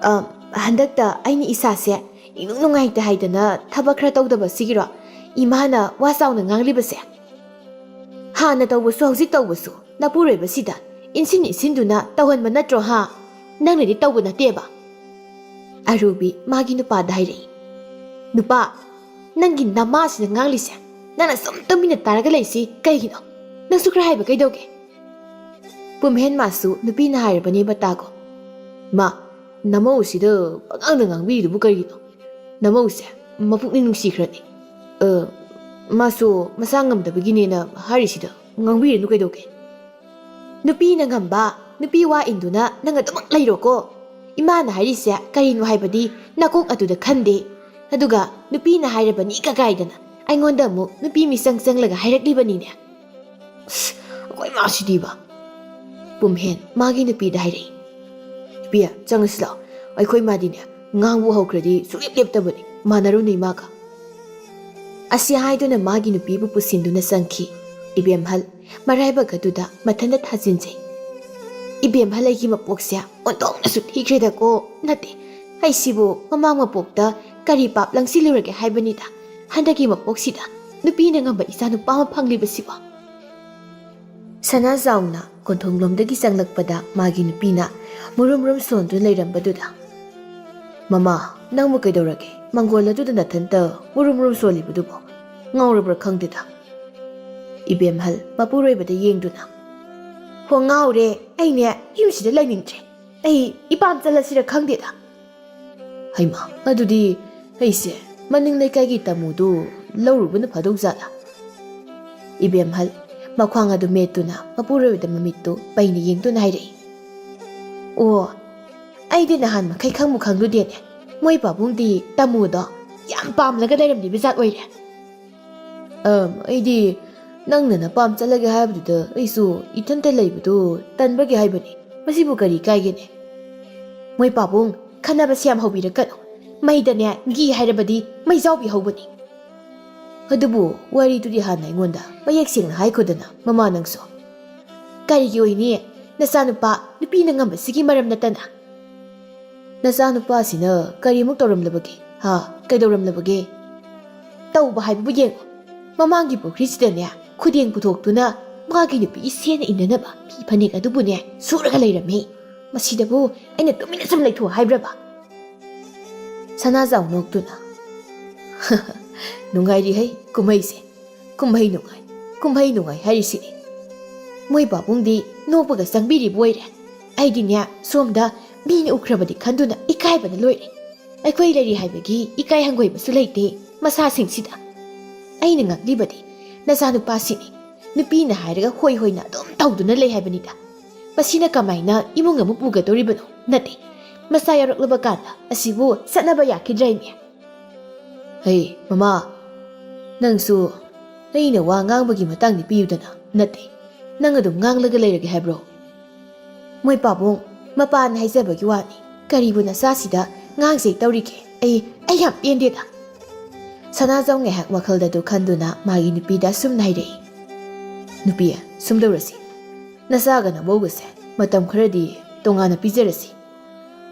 ꯑ, ꯍꯟꯗꯛꯇ ꯑꯩꯅ ꯏꯁꯥꯁꯦ ꯏꯅꯨꯡ ꯅꯨꯡꯉꯥꯏꯇꯦ ꯍꯥꯏꯗꯅ ꯊꯕꯛ ꯈꯔ ꯇꯧꯗꯕꯁꯤꯒꯤꯔꯣ ꯏꯃꯥꯅ ꯋꯥ ꯆꯥꯎꯅ ꯉꯥꯡꯂꯤꯕꯁꯦ? ꯍꯥꯟꯅ ꯇꯧꯕꯁꯨ ꯍꯧꯖꯤꯛ ꯇꯧꯕꯁꯨ ꯅꯄꯨꯔꯣꯏꯕꯁꯤꯗ ꯏꯟꯁꯤꯟ ꯏꯟꯁꯤꯟꯗꯨꯅ ꯇꯧꯍꯟꯕ ꯅꯠꯇ꯭ꯔꯣ ꯍꯥ? ꯅꯪꯅꯗꯤ ꯇꯧꯕ ꯅꯠꯇꯦꯕ꯫ ꯑꯔꯨꯕꯤ ꯃꯥꯒꯤ ꯅꯨꯄꯥꯗ ꯍꯥꯏꯔꯛꯏ, "ꯅꯨꯄꯥ, ꯅꯪꯒꯤ ꯅꯃꯥꯁꯤꯅ ꯉꯥꯡꯂꯤꯁꯦ ꯅꯪꯅ ꯁꯨꯝ ꯇꯨꯃꯤꯟꯅ ꯇꯥꯔꯒ ꯂꯩꯁꯤ ꯀꯩꯒꯤꯅꯣ? ꯅꯪꯁꯨ ꯈꯔ ꯍꯥꯏꯕ ꯀꯩꯗꯧꯒꯦ?" ꯄꯨꯝꯍꯦꯟ ꯃꯥꯁꯨ ꯅꯨꯄꯤꯅ ꯍꯥꯏꯔꯕꯅꯦꯕ ꯇꯥꯒꯣ꯫ "ꯃꯥ, ꯅꯃꯧꯁꯤꯗ ꯄꯉꯥꯡꯗ ꯉꯥꯡꯕꯤꯔꯤꯗꯨꯕꯨ ꯀꯔꯤꯒꯤꯅꯣ? ꯅꯃꯧꯁꯦ ꯃꯄꯨꯛꯅꯤꯡ ꯅꯨꯡꯁꯤꯈ꯭ꯔꯅꯤ꯫ ꯑ, ꯃꯥꯁꯨ ꯃꯁꯥ ꯉꯝꯗꯕꯒꯤꯅꯦꯅ ꯍꯥꯏꯔꯤꯁꯤꯗ ꯉꯥꯡꯕꯤꯔꯅꯨ ꯀꯩꯗꯧꯒꯦ?" ꯅꯨꯄꯤꯅ ꯉꯝꯕ, ꯅꯨꯄꯤ ꯋꯥ ꯏꯟꯗꯨꯅ ꯅꯪ ꯑꯗꯨꯃꯛ ꯂꯩꯔꯣꯀꯣ꯫ ꯏꯃꯥꯅ ꯍꯥꯏꯔꯤꯁꯦ ꯀꯔꯤꯅꯣ ꯍꯥꯏꯕꯗꯤ ꯅꯀꯣꯛ ꯑꯗꯨꯗ ꯈꯟꯗꯦ꯫ ꯑꯗꯨꯒ ꯅꯨꯄꯤꯅ ꯍꯥꯏꯔꯕꯅꯤ ꯀꯒꯥꯏꯗꯅ ꯑꯩꯉꯣꯟꯗ ꯑꯃꯨꯛ ꯅꯨꯄꯤ ꯃꯤꯆꯪ ꯆꯪꯂꯒ ꯍꯥꯏꯔꯛꯂꯤꯕꯅꯤꯅꯦ꯫ ꯑꯁ, ꯑꯩꯈꯣꯏ ꯃꯥꯁꯤꯗꯤꯕ꯫ ꯄꯨꯝꯍꯦꯟ ꯃꯥꯒꯤ ꯅꯨꯄꯤꯗ ꯍꯥꯏꯔꯛꯏ, "ꯏꯕꯦ, ꯆꯪꯉꯁꯤ ꯂꯥꯛꯑꯣ꯫ ꯑꯩꯈꯣꯏ ꯃꯥꯗꯤꯅꯦ, ꯉꯥꯡꯕ ꯍꯧꯈ꯭ꯔꯗꯤ ꯁꯨꯡꯂꯦꯞ ꯂꯦꯞꯇꯕꯅꯤ꯫ ꯃꯥꯟꯅꯔꯨꯅꯨ ꯏꯃꯥꯒ꯫" ꯑꯁꯤ ꯍꯥꯏꯗꯨꯅ ꯃꯥꯒꯤ ꯅꯨꯄꯤꯕꯨ ꯄꯨꯁꯤꯟꯗꯨꯅ ꯆꯪꯈꯤ꯫ ꯏꯕꯦꯝꯍꯜ ꯃꯔꯥꯏꯕꯛ ꯑꯗꯨꯗ ꯃꯊꯟꯇ ꯊꯥꯖꯤꯟꯖꯩ꯫ ꯏꯕꯦꯝꯍꯜ ꯑꯩꯒꯤ ꯃꯄꯣꯛꯁꯦ ꯑꯣꯟꯊꯣꯛꯅꯁꯨ ꯊꯤꯈ꯭ꯔꯦꯗꯀꯣ꯫ ꯅꯠꯇꯦ, ꯑꯩꯁꯤꯕꯨ ꯃꯃꯥꯡ ꯃꯄꯣꯛꯇ ꯀꯔꯤ ꯄꯥꯞ ꯂꯪꯁꯤꯜꯂꯨꯔꯒꯦ ꯍꯥꯏꯕꯅꯤꯗ꯫ ꯍꯟꯗꯛꯀꯤ ꯃꯄꯣꯛꯁꯤꯗ ꯅꯨꯄꯤꯅ ꯉꯝꯕ ꯏꯆꯥ ꯅꯨꯄꯥ ꯑꯃ ꯐꯪꯂꯤꯕꯁꯤꯕꯣ꯫ ꯁꯅꯥꯖꯥꯎꯅ ꯀꯣꯟꯊꯣꯡꯂꯣꯝꯗꯒꯤ ꯆꯪꯂꯛꯄꯗ ꯃꯥꯒꯤ ꯅꯨꯄꯤꯅ ꯃꯨꯔꯨꯝ ꯃꯨꯔꯨꯝ ꯁꯣꯟꯗꯨꯅ ꯂꯩꯔꯝꯕꯗꯨꯗ, "ꯃꯃꯥ, ꯅꯪꯕꯨ ꯀꯩꯗꯧꯔꯒꯦ? ꯃꯪꯒꯣꯜ ꯑꯗꯨꯗ ꯅꯊꯟꯇ ꯃꯨꯔꯨꯝ ꯃꯨꯔꯨꯝ ꯁꯣꯜꯂꯤꯕꯗꯨꯕꯨ? ꯉꯥꯎꯔꯕ꯭ꯔꯥ ꯈꯪꯗꯦꯗ꯫" ꯏꯕꯦꯝꯍꯜ ꯃꯄꯨꯔꯣꯏꯕꯗ ꯌꯦꯡꯗꯨꯅ, "ꯍꯣ, ꯉꯥꯎꯔꯦ꯫ ꯑꯩꯅꯦ ꯌꯨꯝꯁꯤꯗ ꯂꯩꯅꯤꯡꯗ꯭ꯔꯦ꯫ ꯑꯩ ꯏꯄꯥꯝ ꯆꯠꯂꯁꯤꯔ ꯈꯪꯗꯦꯗ꯫" "ꯍꯩꯃꯥ, ꯑꯗꯨꯗꯤ ꯑꯩꯁꯦ ꯃꯅꯤꯡ ꯂꯩꯀꯥꯏꯒꯤ ꯇꯥꯃꯨꯗꯨ ꯂꯧꯔꯨꯕꯅ ꯐꯗꯧ ꯖꯥꯠꯂꯥ?" ꯏꯕꯦꯝꯍꯜ ꯃꯈ꯭ꯋꯥꯡ ꯑꯗꯨ ꯃꯦꯠꯇꯨꯅ ꯃꯄꯨꯔꯣꯏꯕꯗ ꯃꯃꯤꯠꯇꯨ ꯄꯩꯅ ꯌꯦꯡꯗꯨꯅ ꯍꯥꯏꯔꯛꯏ, "ꯑꯣ, ꯑꯩꯗꯤ ꯅꯍꯥꯟ ꯃꯈꯩ ꯈꯪꯕꯨ ꯈꯪꯂꯨꯗꯦꯅꯦ꯫ ꯃꯣꯏ ꯄꯥꯕꯨꯡꯗꯤ ꯇꯥꯃꯨꯗꯣ ꯌꯥꯝ ꯄꯥꯝꯂꯒ ꯂꯩꯔꯝꯂꯤꯕ ꯖꯥꯠ ꯑꯣꯏꯔꯦ꯫" "ꯑꯝ, ꯑꯩꯗꯤ "ꯅꯪꯅ ꯅꯄꯥꯝ ꯆꯠꯂꯒꯦ ꯍꯥꯏꯕꯗꯨꯗ ꯑꯩꯁꯨ ꯏꯊꯟꯇ ꯂꯩꯕꯗꯨ ꯇꯟꯕꯒꯤ ꯍꯥꯏꯕꯅꯤ꯫ ꯃꯁꯤꯕꯨ ꯀꯔꯤ ꯀꯥꯏꯒꯦꯅꯦ?" "ꯃꯣꯏ ꯄꯥꯕꯨꯡ, ꯈꯟꯅꯕꯁꯦ ꯌꯥꯝ ꯍꯧꯕꯤꯔꯛꯀꯅꯨ꯫ ꯃꯩꯗꯅꯦ ꯘꯤ ꯍꯥꯏꯔꯕꯗꯤ ꯃꯩꯖꯥꯎꯕꯤ ꯍꯧꯕꯅꯤ꯫ ꯑꯗꯨꯕꯨ ꯋꯥꯔꯤꯗꯨꯗꯤ ꯍꯥꯟꯅ ꯑꯩꯉꯣꯟꯗ ꯃꯌꯦꯛ ꯁꯦꯡꯅ ꯍꯥꯏꯈꯣꯗꯅ, ꯃꯃꯥ ꯅꯪꯁꯨ꯫ ꯀꯔꯤꯒꯤ ꯑꯣꯏꯅꯤ? ꯅꯆꯥꯅꯨꯄꯥ ꯅꯨꯄꯤꯅ ꯉꯝꯕꯁꯤꯒꯤ ꯃꯔꯝ ꯅꯠꯇꯅ?" "ꯅꯆꯥꯅꯨꯄꯥꯁꯤꯅ ꯀꯔꯤꯃꯨꯛ ꯇꯧꯔꯝꯂꯕꯒꯦ? ꯍꯥ? ꯀꯩꯗꯧꯔꯝꯂꯕꯒꯦ?" "ꯇꯧꯕ ꯍꯥꯏꯕꯕꯨ ꯌꯦꯡꯉꯨ꯫ ꯃꯃꯥꯡꯒꯤ ꯄꯨꯈ꯭ꯔꯤꯁꯤꯗꯅꯦ ꯈꯨꯗꯦꯡ ꯄꯨꯊꯣꯛꯇꯨꯅ ꯃꯥꯒꯤ ꯅꯨꯄꯤꯒꯤ ꯁꯦꯠꯅ ꯏꯟꯅꯅꯕ ꯐꯤ ꯐꯅꯦꯛ ꯑꯗꯨꯕꯨꯅꯦ ꯁꯨꯔꯒ ꯂꯩꯔꯝꯃꯤ꯫ ꯃꯁꯤꯗꯕꯨ ꯑꯩꯅ ꯇꯨꯃꯤꯟꯅ ꯁꯨꯝ ꯂꯩꯊꯣꯛꯑꯣ ꯍꯥꯏꯕ꯭ꯔꯕ?" ꯁꯅꯥꯖꯥꯎ ꯅꯣꯛꯇꯨꯅ, "ꯅꯨꯡꯉꯥꯏꯔꯤ ꯍꯩ ꯀꯨꯝꯍꯩꯁꯦ꯫ ꯀꯨꯝꯍꯩ ꯅꯨꯡꯉꯥꯏ, ꯀꯨꯝꯍꯩ ꯅꯨꯡꯉꯥꯏ ꯍꯥꯏꯔꯤꯁꯤꯅꯤ꯫ ꯃꯣꯏ ꯄꯥꯕꯨꯡꯗꯤ ꯅꯣꯛꯄꯒ ꯆꯪꯕꯤꯔꯤꯕ ꯑꯣꯏꯔꯦ꯫ ꯑꯩꯗꯤꯅꯦ ꯁꯣꯝꯗ ꯃꯤꯅ ꯎꯈ꯭ꯔꯕꯗꯤ ꯈꯟꯗꯨꯅ ꯏꯀꯥꯏꯕꯅ ꯂꯣꯏꯔꯦ꯫ ꯑꯩꯈꯣꯏ ꯂꯩꯔꯤ ꯍꯥꯏꯕꯒꯤ ꯏꯀꯥꯏ ꯍꯪꯒꯣꯏꯕꯁꯨ ꯂꯩꯇꯦ ꯃꯁꯥꯁꯤꯡꯁꯤꯗ꯫ ꯑꯩꯅ ꯉꯥꯡꯂꯤꯕꯗꯤ ꯅꯆꯥꯅꯨꯄꯥꯁꯤꯅꯤ꯫ ꯅꯨꯄꯤꯅ ꯍꯥꯏꯔꯒ ꯍꯣꯏ ꯍꯣꯏꯅ ꯑꯗꯨꯝ ꯇꯧꯗꯨꯅ ꯂꯩ ꯍꯥꯏꯕꯅꯤꯗ꯫ ꯃꯁꯤꯅ ꯀꯃꯥꯏꯅ ꯏꯃꯨꯡ ꯑꯃ ꯄꯨꯒꯗꯧꯔꯤꯕꯅꯣ? ꯅꯠꯇꯦ, ꯃꯆꯥ ꯌꯥꯎꯔꯛꯂꯕ ꯀꯥꯟꯗ ꯑꯁꯤꯕꯨ ꯆꯠꯅꯕ ꯌꯥꯈꯤꯗ꯭ꯔꯥꯏꯅꯦ?" "ꯍꯩ ꯃꯃꯥ, ꯅꯪꯁꯨ ꯑꯩꯅ ꯋꯥ ꯉꯥꯡꯕꯒꯤ ꯃꯇꯥꯡꯗꯤ ꯄꯤꯌꯨꯗꯅ꯫ ꯅꯠꯇꯦ, ꯅꯪ ꯑꯗꯨꯝ ꯉꯥꯡꯂꯒ ꯂꯩꯔꯒꯦ ꯍꯥꯏꯕ꯭ꯔꯣ?" "ꯃꯣꯏ ꯄꯥꯕꯨꯡ, ꯃꯄꯥꯅ ꯍꯥꯏꯖꯕꯒꯤ ꯋꯥꯅꯤ꯫ ꯀꯔꯤꯕꯨ ꯅꯆꯥꯁꯤꯗ ꯉꯥꯡꯖꯩ ꯇꯧꯔꯤꯒꯦ? ꯑꯩ, ꯑꯩ ꯌꯥꯝ ꯄꯦꯟꯗꯦꯗ꯫" ꯁꯅꯥꯖꯥꯎ ꯉꯥꯏꯍꯥꯛ ꯋꯥꯈꯜꯗ ꯑꯗꯨ ꯈꯟꯗꯨꯅ ꯃꯥꯒꯤ ꯅꯨꯄꯤꯗ ꯑꯁꯨꯝꯅ ꯍꯥꯏꯔꯛꯏ, "ꯅꯨꯄꯤ, ꯁꯨꯝ ꯇꯧꯔꯁꯤ꯫ ꯅꯆꯥꯒ ꯅꯃꯧꯒꯁꯦ ꯃꯇꯝ ꯈꯔꯗꯤ ꯇꯣꯉꯥꯟꯅ ꯄꯤꯖꯔꯁꯤ꯫"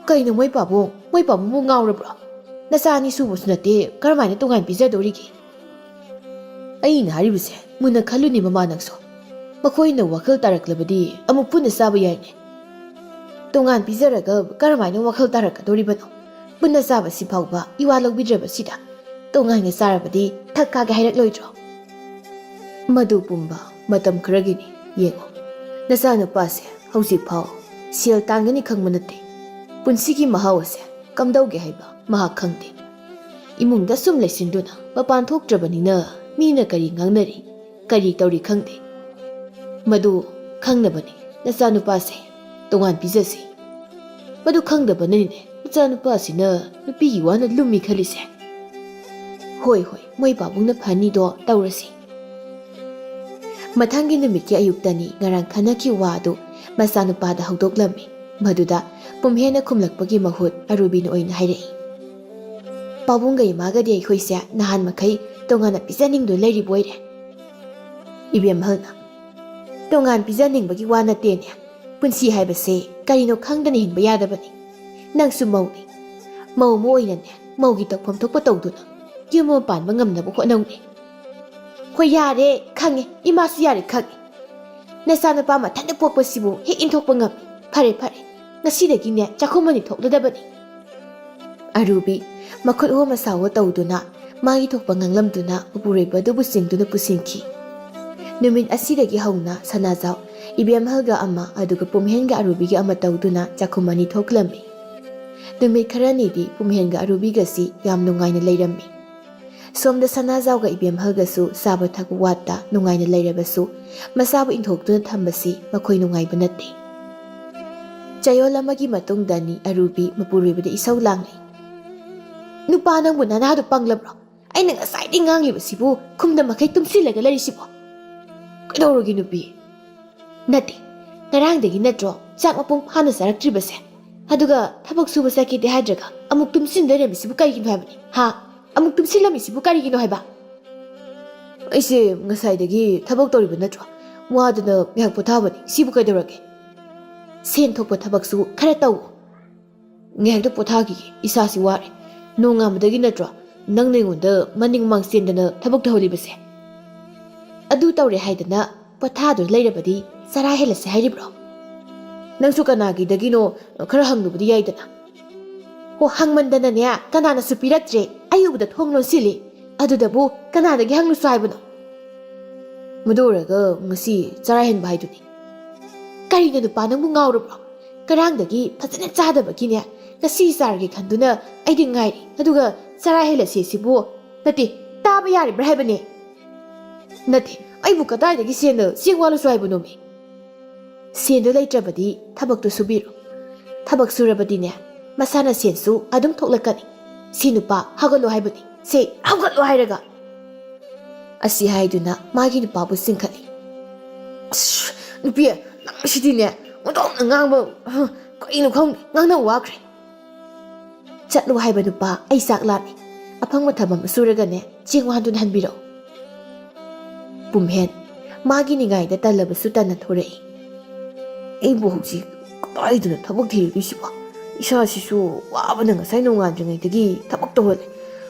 "ꯀꯩꯅꯣ ꯃꯣꯏ ꯄꯥꯕꯨꯡ? ꯃꯣꯏ ꯄꯥꯕꯨꯡꯕꯨ ꯉꯥꯎꯔꯕ꯭ꯔꯣ? ꯅꯆꯥ ꯑꯅꯤ ꯁꯨꯕꯁꯨ ꯅꯠꯇꯦ, ꯀꯔꯝꯍꯥꯏꯅ ꯇꯣꯉꯥꯟ ꯄꯤꯖꯗꯧꯔꯤꯒꯦ?" "ꯑꯩꯅ ꯍꯥꯏꯔꯤꯕꯁꯦ ꯃꯨꯟꯅ ꯈꯜꯂꯨꯅꯦ ꯃꯃꯥ ꯅꯪꯁꯨ꯫ ꯃꯈꯣꯏꯅ ꯋꯥꯈꯜ ꯇꯥꯔꯛꯂꯕꯗꯤ ꯑꯃꯨꯛ ꯄꯨꯟꯅ ꯆꯥꯕ ꯌꯥꯏꯅꯦ꯫ ꯇꯣꯉꯥꯟ ꯄꯤꯖꯔꯒ ꯀꯔꯝꯍꯥꯏꯅ ꯋꯥꯈꯜ ꯇꯥꯔꯛꯀꯗꯧꯔꯤꯕꯅꯣ? ꯄꯨꯟꯅ ꯆꯥꯕꯁꯤ ꯐꯥꯎꯕ ꯏꯋꯥ ꯂꯧꯕꯤꯗ꯭ꯔꯕꯁꯤꯗ ꯇꯣꯉꯥꯟꯅ ꯆꯥꯔꯕꯗꯤ ꯊꯛ ꯀꯥꯒꯦ ꯍꯥꯏꯔꯛꯂꯣꯏꯗ꯭ꯔꯣ?" "ꯃꯗꯨ ꯄꯨꯝꯕ ꯃꯇꯝ ꯈꯔꯒꯤꯅꯤ꯫ ꯌꯦꯡꯉꯣ, ꯅꯆꯥꯅꯨꯄꯥꯁꯦ ꯍꯧꯖꯤꯛ ꯐꯥꯎ ꯁꯦꯜ ꯇꯥꯟꯒꯅꯤ ꯈꯪꯕ ꯅꯠꯇꯦ꯫ ꯄꯨꯟꯁꯤꯒꯤ ꯃꯍꯥꯎ ꯑꯁꯦ ꯀꯝꯗꯧꯒꯦ ꯍꯥꯏꯕ ꯃꯍꯥꯛ ꯈꯪꯗꯦ꯫ ꯏꯃꯨꯡꯗ ꯁꯨꯝ ꯂꯩꯁꯤꯟꯗꯨꯅ ꯃꯄꯥꯟ ꯊꯣꯛꯇ꯭ꯔꯕꯅꯤꯅ ꯃꯤꯅ ꯀꯔꯤ ꯉꯥꯡꯅꯔꯤ, ꯀꯔꯤ ꯇꯧꯔꯤ ꯈꯪꯗꯦ꯫ ꯃꯗꯨ ꯈꯪꯅꯕꯅꯤ ꯅꯆꯥꯅꯨꯄꯥꯁꯦ ꯇꯣꯉꯥꯟ ꯄꯤꯖꯁꯤ꯫ ꯃꯗꯨ ꯈꯪꯗꯕꯅꯅꯤꯅꯦ ꯅꯆꯥꯅꯨꯄꯥꯁꯤꯅ ꯅꯨꯄꯤꯒꯤ ꯋꯥꯅ ꯂꯨꯝꯃꯤ ꯈꯜꯂꯤꯁꯦ꯫ ꯍꯣꯏ, ꯍꯣꯏ, ꯃꯣꯏ ꯄꯥꯕꯨꯡꯅ ꯐꯅꯤꯗꯣ ꯇꯧꯔꯁꯤ꯫" ꯃꯊꯪꯒꯤ ꯅꯨꯃꯤꯠꯀꯤ ꯑꯌꯨꯛꯇꯅꯤ ꯉꯔꯥꯡ ꯈꯟꯅꯈꯤꯕ ꯋꯥ ꯑꯗꯨ ꯃꯆꯥꯅꯨꯄꯥꯗ ꯍꯧꯗꯣꯛꯂꯝꯃꯤ꯫ ꯃꯗꯨꯗ ꯄꯨꯝꯍꯦꯟꯅ ꯈꯨꯝꯂꯛꯄꯒꯤ ꯃꯍꯨꯠ ꯑꯔꯨꯕꯤꯅ ꯑꯣꯏꯅ ꯍꯥꯏꯔꯛꯏ, "ꯄꯥꯕꯨꯡꯒ ꯏꯃꯥꯒꯗꯤ ꯑꯩꯈꯣꯏꯁꯦ ꯅꯍꯥꯟ ꯃꯈꯩ ꯇꯣꯉꯥꯟꯅ ꯄꯤꯖꯅꯤꯡꯗꯨꯅ ꯂꯩꯔꯤꯕ ꯑꯣꯏꯔꯦ꯫" ꯏꯕꯦꯝꯍꯜꯅ, "ꯇꯣꯉꯥꯟ ꯄꯤꯖꯅꯤꯡꯕꯒꯤ ꯋꯥ ꯅꯠꯇꯦꯅꯦ꯫ ꯄꯨꯟꯁꯤ ꯍꯥꯏꯕꯁꯦ ꯀꯔꯤꯅꯣ ꯈꯪꯗꯅ ꯍꯤꯡꯕ ꯌꯥꯗꯕꯅꯤ꯫ ꯅꯪꯁꯨ ꯃꯧꯅꯤ꯫ ꯃꯧ ꯑꯃ ꯑꯣꯏꯅꯅꯦ, ꯃꯧꯒꯤ ꯇꯧꯐꯝ ꯊꯣꯛꯄ ꯇꯧꯗꯨꯅ ꯌꯨꯝ ꯑꯃ ꯄꯥꯟꯕ ꯉꯝꯅꯕ ꯍꯣꯠꯅꯧꯅꯦ꯫" "ꯍꯣꯏ, ꯌꯥꯔꯦ, ꯈꯪꯉꯦ꯫ ꯏꯃꯥꯁꯨ ꯌꯥꯔꯦ, ꯈꯪꯉꯦ꯫ ꯅꯆꯥꯅꯨꯄꯥ ꯃꯊꯟꯇ ꯄꯣꯛꯄꯁꯤꯕꯨ ꯍꯦꯛ ꯏꯟꯊꯣꯛꯄ ꯉꯝꯃꯤ꯫ ꯐꯔꯦ, ꯐꯔꯦ꯫ ꯉꯁꯤꯗꯒꯤꯅꯦ ꯆꯥꯛꯈꯨꯝ ꯑꯅꯤ ꯊꯣꯛꯂꯗꯕꯅꯤ꯫" ꯑꯔꯨꯕꯤ ꯃꯈꯨꯠ ꯍꯣ ꯃꯁꯥ ꯍꯣ ꯇꯧꯗꯨꯅ ꯃꯥꯒꯤ ꯊꯣꯛꯄ ꯉꯥꯡꯂꯝꯗꯨꯅ ꯃꯄꯨꯔꯣꯏꯕ ꯑꯗꯨꯕꯨ ꯆꯤꯡꯗꯨꯅ ꯄꯨꯁꯤꯟꯈꯤ꯫ ꯅꯨꯃꯤꯠ ꯑꯁꯤꯗꯒꯤ ꯍꯧꯅ ꯁꯅꯥꯖꯥꯎ ꯏꯕꯦꯝꯍꯜꯒ ꯑꯃ, ꯑꯗꯨꯒ ꯄꯨꯝꯍꯦꯟꯒ ꯑꯔꯨꯕꯤꯒ ꯑꯃ ꯇꯧꯗꯨꯅ ꯆꯥꯛꯈꯨꯝ ꯑꯅꯤ ꯊꯣꯛꯂꯝꯃꯤ꯫ ꯅꯨꯃꯤꯠ ꯈꯔꯅꯤꯗꯤ ꯄꯨꯝꯍꯦꯟꯒ ꯑꯔꯨꯕꯤꯒꯁꯤ ꯌꯥꯝ ꯅꯨꯡꯉꯥꯏꯅ ꯂꯩꯔꯝꯃꯤ꯫ ꯁꯣꯝꯗ ꯁꯅꯥꯖꯥꯎꯒ ꯏꯕꯦꯝꯍꯜꯒꯁꯨ ꯆꯥꯕ ꯊꯛꯄ ꯋꯥꯠꯇ ꯅꯨꯡꯉꯥꯏꯅ ꯂꯩꯔꯕꯁꯨ, ꯃꯆꯥꯕꯨ ꯏꯟꯊꯣꯛꯇꯨꯅ ꯊꯝꯕꯁꯤ ꯃꯈꯣꯏ ꯅꯨꯡꯉꯥꯏꯕ ꯅꯠꯇꯦ꯫ ꯆꯌꯣꯜ ꯑꯃꯒꯤ ꯃꯇꯨꯡꯗꯅꯤ ꯑꯔꯨꯕꯤ ꯃꯄꯨꯔꯣꯏꯕꯗ ꯏꯁꯧ ꯂꯥꯡꯂꯤ꯫ "ꯅꯨꯄꯥ ꯅꯪꯕꯨ ꯅꯅꯥꯗꯨ ꯄꯪꯂꯕ꯭ꯔꯣ? ꯑꯩꯅ ꯉꯁꯥꯏꯗꯒꯤ ꯉꯥꯡꯂꯤꯕꯁꯤꯕꯨ ꯈꯨꯝꯗ ꯃꯈꯩ ꯇꯨꯝꯁꯤꯜꯂꯒ ꯂꯩꯔꯤꯁꯤꯕꯣ?" "ꯀꯩꯗꯧꯔꯒꯦ ꯅꯨꯄꯤ?" "ꯅꯠꯇꯦ, ꯉꯔꯥꯡꯗꯒꯤ ꯅꯠꯇ꯭ꯔꯣ ꯆꯥꯛ ꯃꯄꯨꯡ ꯐꯥꯅ ꯆꯥꯔꯛꯇ꯭ꯔꯤꯕꯁꯦ? ꯑꯗꯨꯒ ꯊꯕꯛ ꯁꯨꯕ ꯆꯠꯀꯦꯗꯤ ꯍꯥꯏꯗ꯭ꯔꯒ ꯑꯃꯨꯛ ꯇꯨꯝꯁꯤꯟ ꯂꯩꯔꯝꯃꯤꯁꯤꯕꯨ ꯀꯔꯤꯒꯤꯅꯣ ꯍꯥꯏꯕꯅꯤ? ꯍꯥ? ꯑꯃꯨꯛ ꯇꯨꯝꯁꯤꯜꯂꯝꯃꯤꯁꯤꯕꯨ ꯀꯔꯤꯒꯤꯅꯣ ꯍꯥꯏꯕ?" "ꯑꯩꯁꯦ ꯉꯁꯥꯏꯗꯒꯤ ꯊꯕꯛ ꯇꯧꯔꯤꯕ ꯅꯠꯇ꯭ꯔꯣ? ꯋꯥꯗꯅ ꯉꯥꯏꯍꯥꯛ ꯄꯣꯊꯥꯕꯅꯤ꯫ ꯁꯤꯕꯨ ꯀꯩꯗꯧꯔꯒꯦ?" "ꯁꯦꯟ ꯊꯣꯛꯄ ꯊꯕꯛꯁꯨ ꯈꯔ ꯇꯧ꯫ ꯉꯥꯏꯍꯥꯛꯇ ꯄꯣꯊꯥꯈꯤꯒꯦ, ꯏꯁꯥꯁꯤ ꯋꯥꯔꯦ꯫ ꯅꯣꯡꯉꯥꯟꯕꯗꯒꯤ ꯅꯠꯇ꯭ꯔꯣ ꯅꯪꯅ ꯑꯩꯉꯣꯟꯗ ꯃꯅꯤꯡ ꯃꯃꯥꯡ ꯆꯦꯟꯗꯅ ꯊꯕꯛ ꯇꯧꯍꯜꯂꯤꯕꯁꯦ? ꯑꯗꯨ ꯇꯧꯔꯦ ꯍꯥꯏꯗꯅ ꯄꯣꯊꯥꯗꯨꯅ ꯂꯩꯔꯕꯗꯤ ꯆꯔꯥ ꯍꯦꯜꯂꯁꯦ ꯍꯥꯏꯔꯤꯕ꯭ꯔꯣ? ꯅꯪꯁꯨ ꯀꯅꯥꯒꯤꯗꯒꯤꯅꯣ ꯈꯔ ꯍꯪꯂꯨꯕꯗꯤ ꯌꯥꯏꯗꯅ?" "ꯍꯣ, ꯍꯪꯃꯟꯗꯅꯅꯦ ꯀꯅꯥꯅꯁꯨ ꯄꯤꯔꯛꯇ꯭ꯔꯦ꯫ ꯑꯩ ꯎꯕꯗ ꯊꯣꯡ ꯂꯣꯟꯁꯤꯜꯂꯤ꯫ ꯑꯗꯨꯗꯕꯨ ꯀꯅꯥꯗꯒꯤ ꯍꯪꯂꯨꯁꯣ ꯍꯥꯏꯕꯅꯣ?" "ꯃꯗꯨ ꯑꯣꯏꯔꯒ ꯉꯁꯤ ꯆꯔꯥ ꯍꯦꯟꯕ ꯍꯥꯏꯗꯨꯅꯤ꯫" "ꯀꯔꯤꯅꯣ ꯅꯨꯄꯥ, ꯅꯪꯕꯨ ꯉꯥꯎꯔꯕ꯭ꯔꯣ? ꯉꯔꯥꯡꯗꯒꯤ ꯐꯖꯅ ꯆꯥꯗꯕꯒꯤꯅꯦ ꯉꯁꯤ ꯆꯥꯔꯒꯦ ꯈꯟꯗꯨꯅ ꯑꯩꯗꯤ ꯉꯥꯏꯔꯤ, ꯑꯗꯨꯒ ꯆꯔꯥ ꯍꯦꯜꯂꯁꯦ ꯁꯤꯕꯨ, ꯅꯠꯇꯦ, ꯇꯥꯕ ꯌꯥꯔꯤꯕ꯭ꯔꯥ ꯍꯥꯏꯕꯅꯦ?" "ꯅꯠꯇꯦ, ꯑꯩꯕꯨ ꯀꯗꯥꯏꯗꯒꯤ ꯁꯦꯟꯅ ꯆꯦꯡ ꯋꯥꯠꯂꯨꯁꯨ ꯍꯥꯏꯕꯅꯣꯃꯤ?" "ꯁꯦꯟꯗꯨ ꯂꯩꯇ꯭ꯔꯕꯗꯤ ꯊꯕꯛꯇꯨ ꯁꯨꯕꯤꯔꯣ꯫ ꯊꯕꯛ ꯁꯨꯔꯕꯗꯤꯅꯦ ꯃꯁꯥꯅ ꯁꯦꯟꯁꯨ ꯑꯗꯨꯝ ꯊꯣꯛꯂꯛꯀꯅꯤ꯫ ꯁꯤ ꯅꯨꯄꯥ ꯍꯧꯒꯠꯂꯣ ꯍꯥꯏꯕꯅꯤ꯫ ꯁꯦ, ꯍꯧꯒꯠꯂꯣ ꯍꯥꯏꯔꯒ!" ꯑꯁꯤ ꯍꯥꯏꯗꯨꯅ ꯃꯥꯒꯤ ꯅꯨꯄꯥꯕꯨ ꯆꯤꯡꯈꯠꯂꯤ꯫ ꯅꯨꯄꯤ, ꯅꯪ ꯁꯤꯗꯤꯅꯦ, ꯑꯣꯟꯊꯣꯛꯅ ꯉꯥꯡꯕ, ꯍ, ꯀꯩꯅꯣ ꯈꯪꯗꯦ, ꯉꯥꯡꯅ ꯋꯥꯈ꯭ꯔꯦ꯫ "ꯆꯠꯂꯣ ꯍꯥꯏꯕ ꯅꯨꯄꯥ, ꯑꯩ ꯆꯥꯛ ꯂꯥꯝꯃꯤ꯫ ꯑꯐꯪꯕ ꯊꯕꯛ ꯑꯃ ꯁꯨꯔꯒꯅꯦ, ꯆꯦꯡ ꯋꯥꯟꯗꯨꯅ ꯍꯟꯕꯤꯔꯛꯑꯣ"꯫ ꯄꯨꯝꯍꯦꯟ ꯃꯥꯒꯤ ꯅꯤꯡꯉꯥꯏꯗ ꯇꯜꯂꯕꯁꯨ ꯇꯟꯅ ꯊꯣꯔꯛꯏ꯫ "ꯑꯩꯕꯨ ꯍꯧꯖꯤꯛ ꯀꯗꯥꯏꯗꯅꯣ ꯊꯕꯛ ꯊꯤꯔꯨꯗꯣꯏꯁꯤꯕꯣ? ꯏꯁꯥꯁꯤꯁꯨ ꯋꯥꯕꯅ ꯉꯁꯥꯏ ꯅꯣꯡꯉꯥꯟꯗ꯭ꯔꯤꯉꯩꯗꯒꯤ ꯊꯕꯛ ꯇꯧꯍꯜꯂꯦ꯫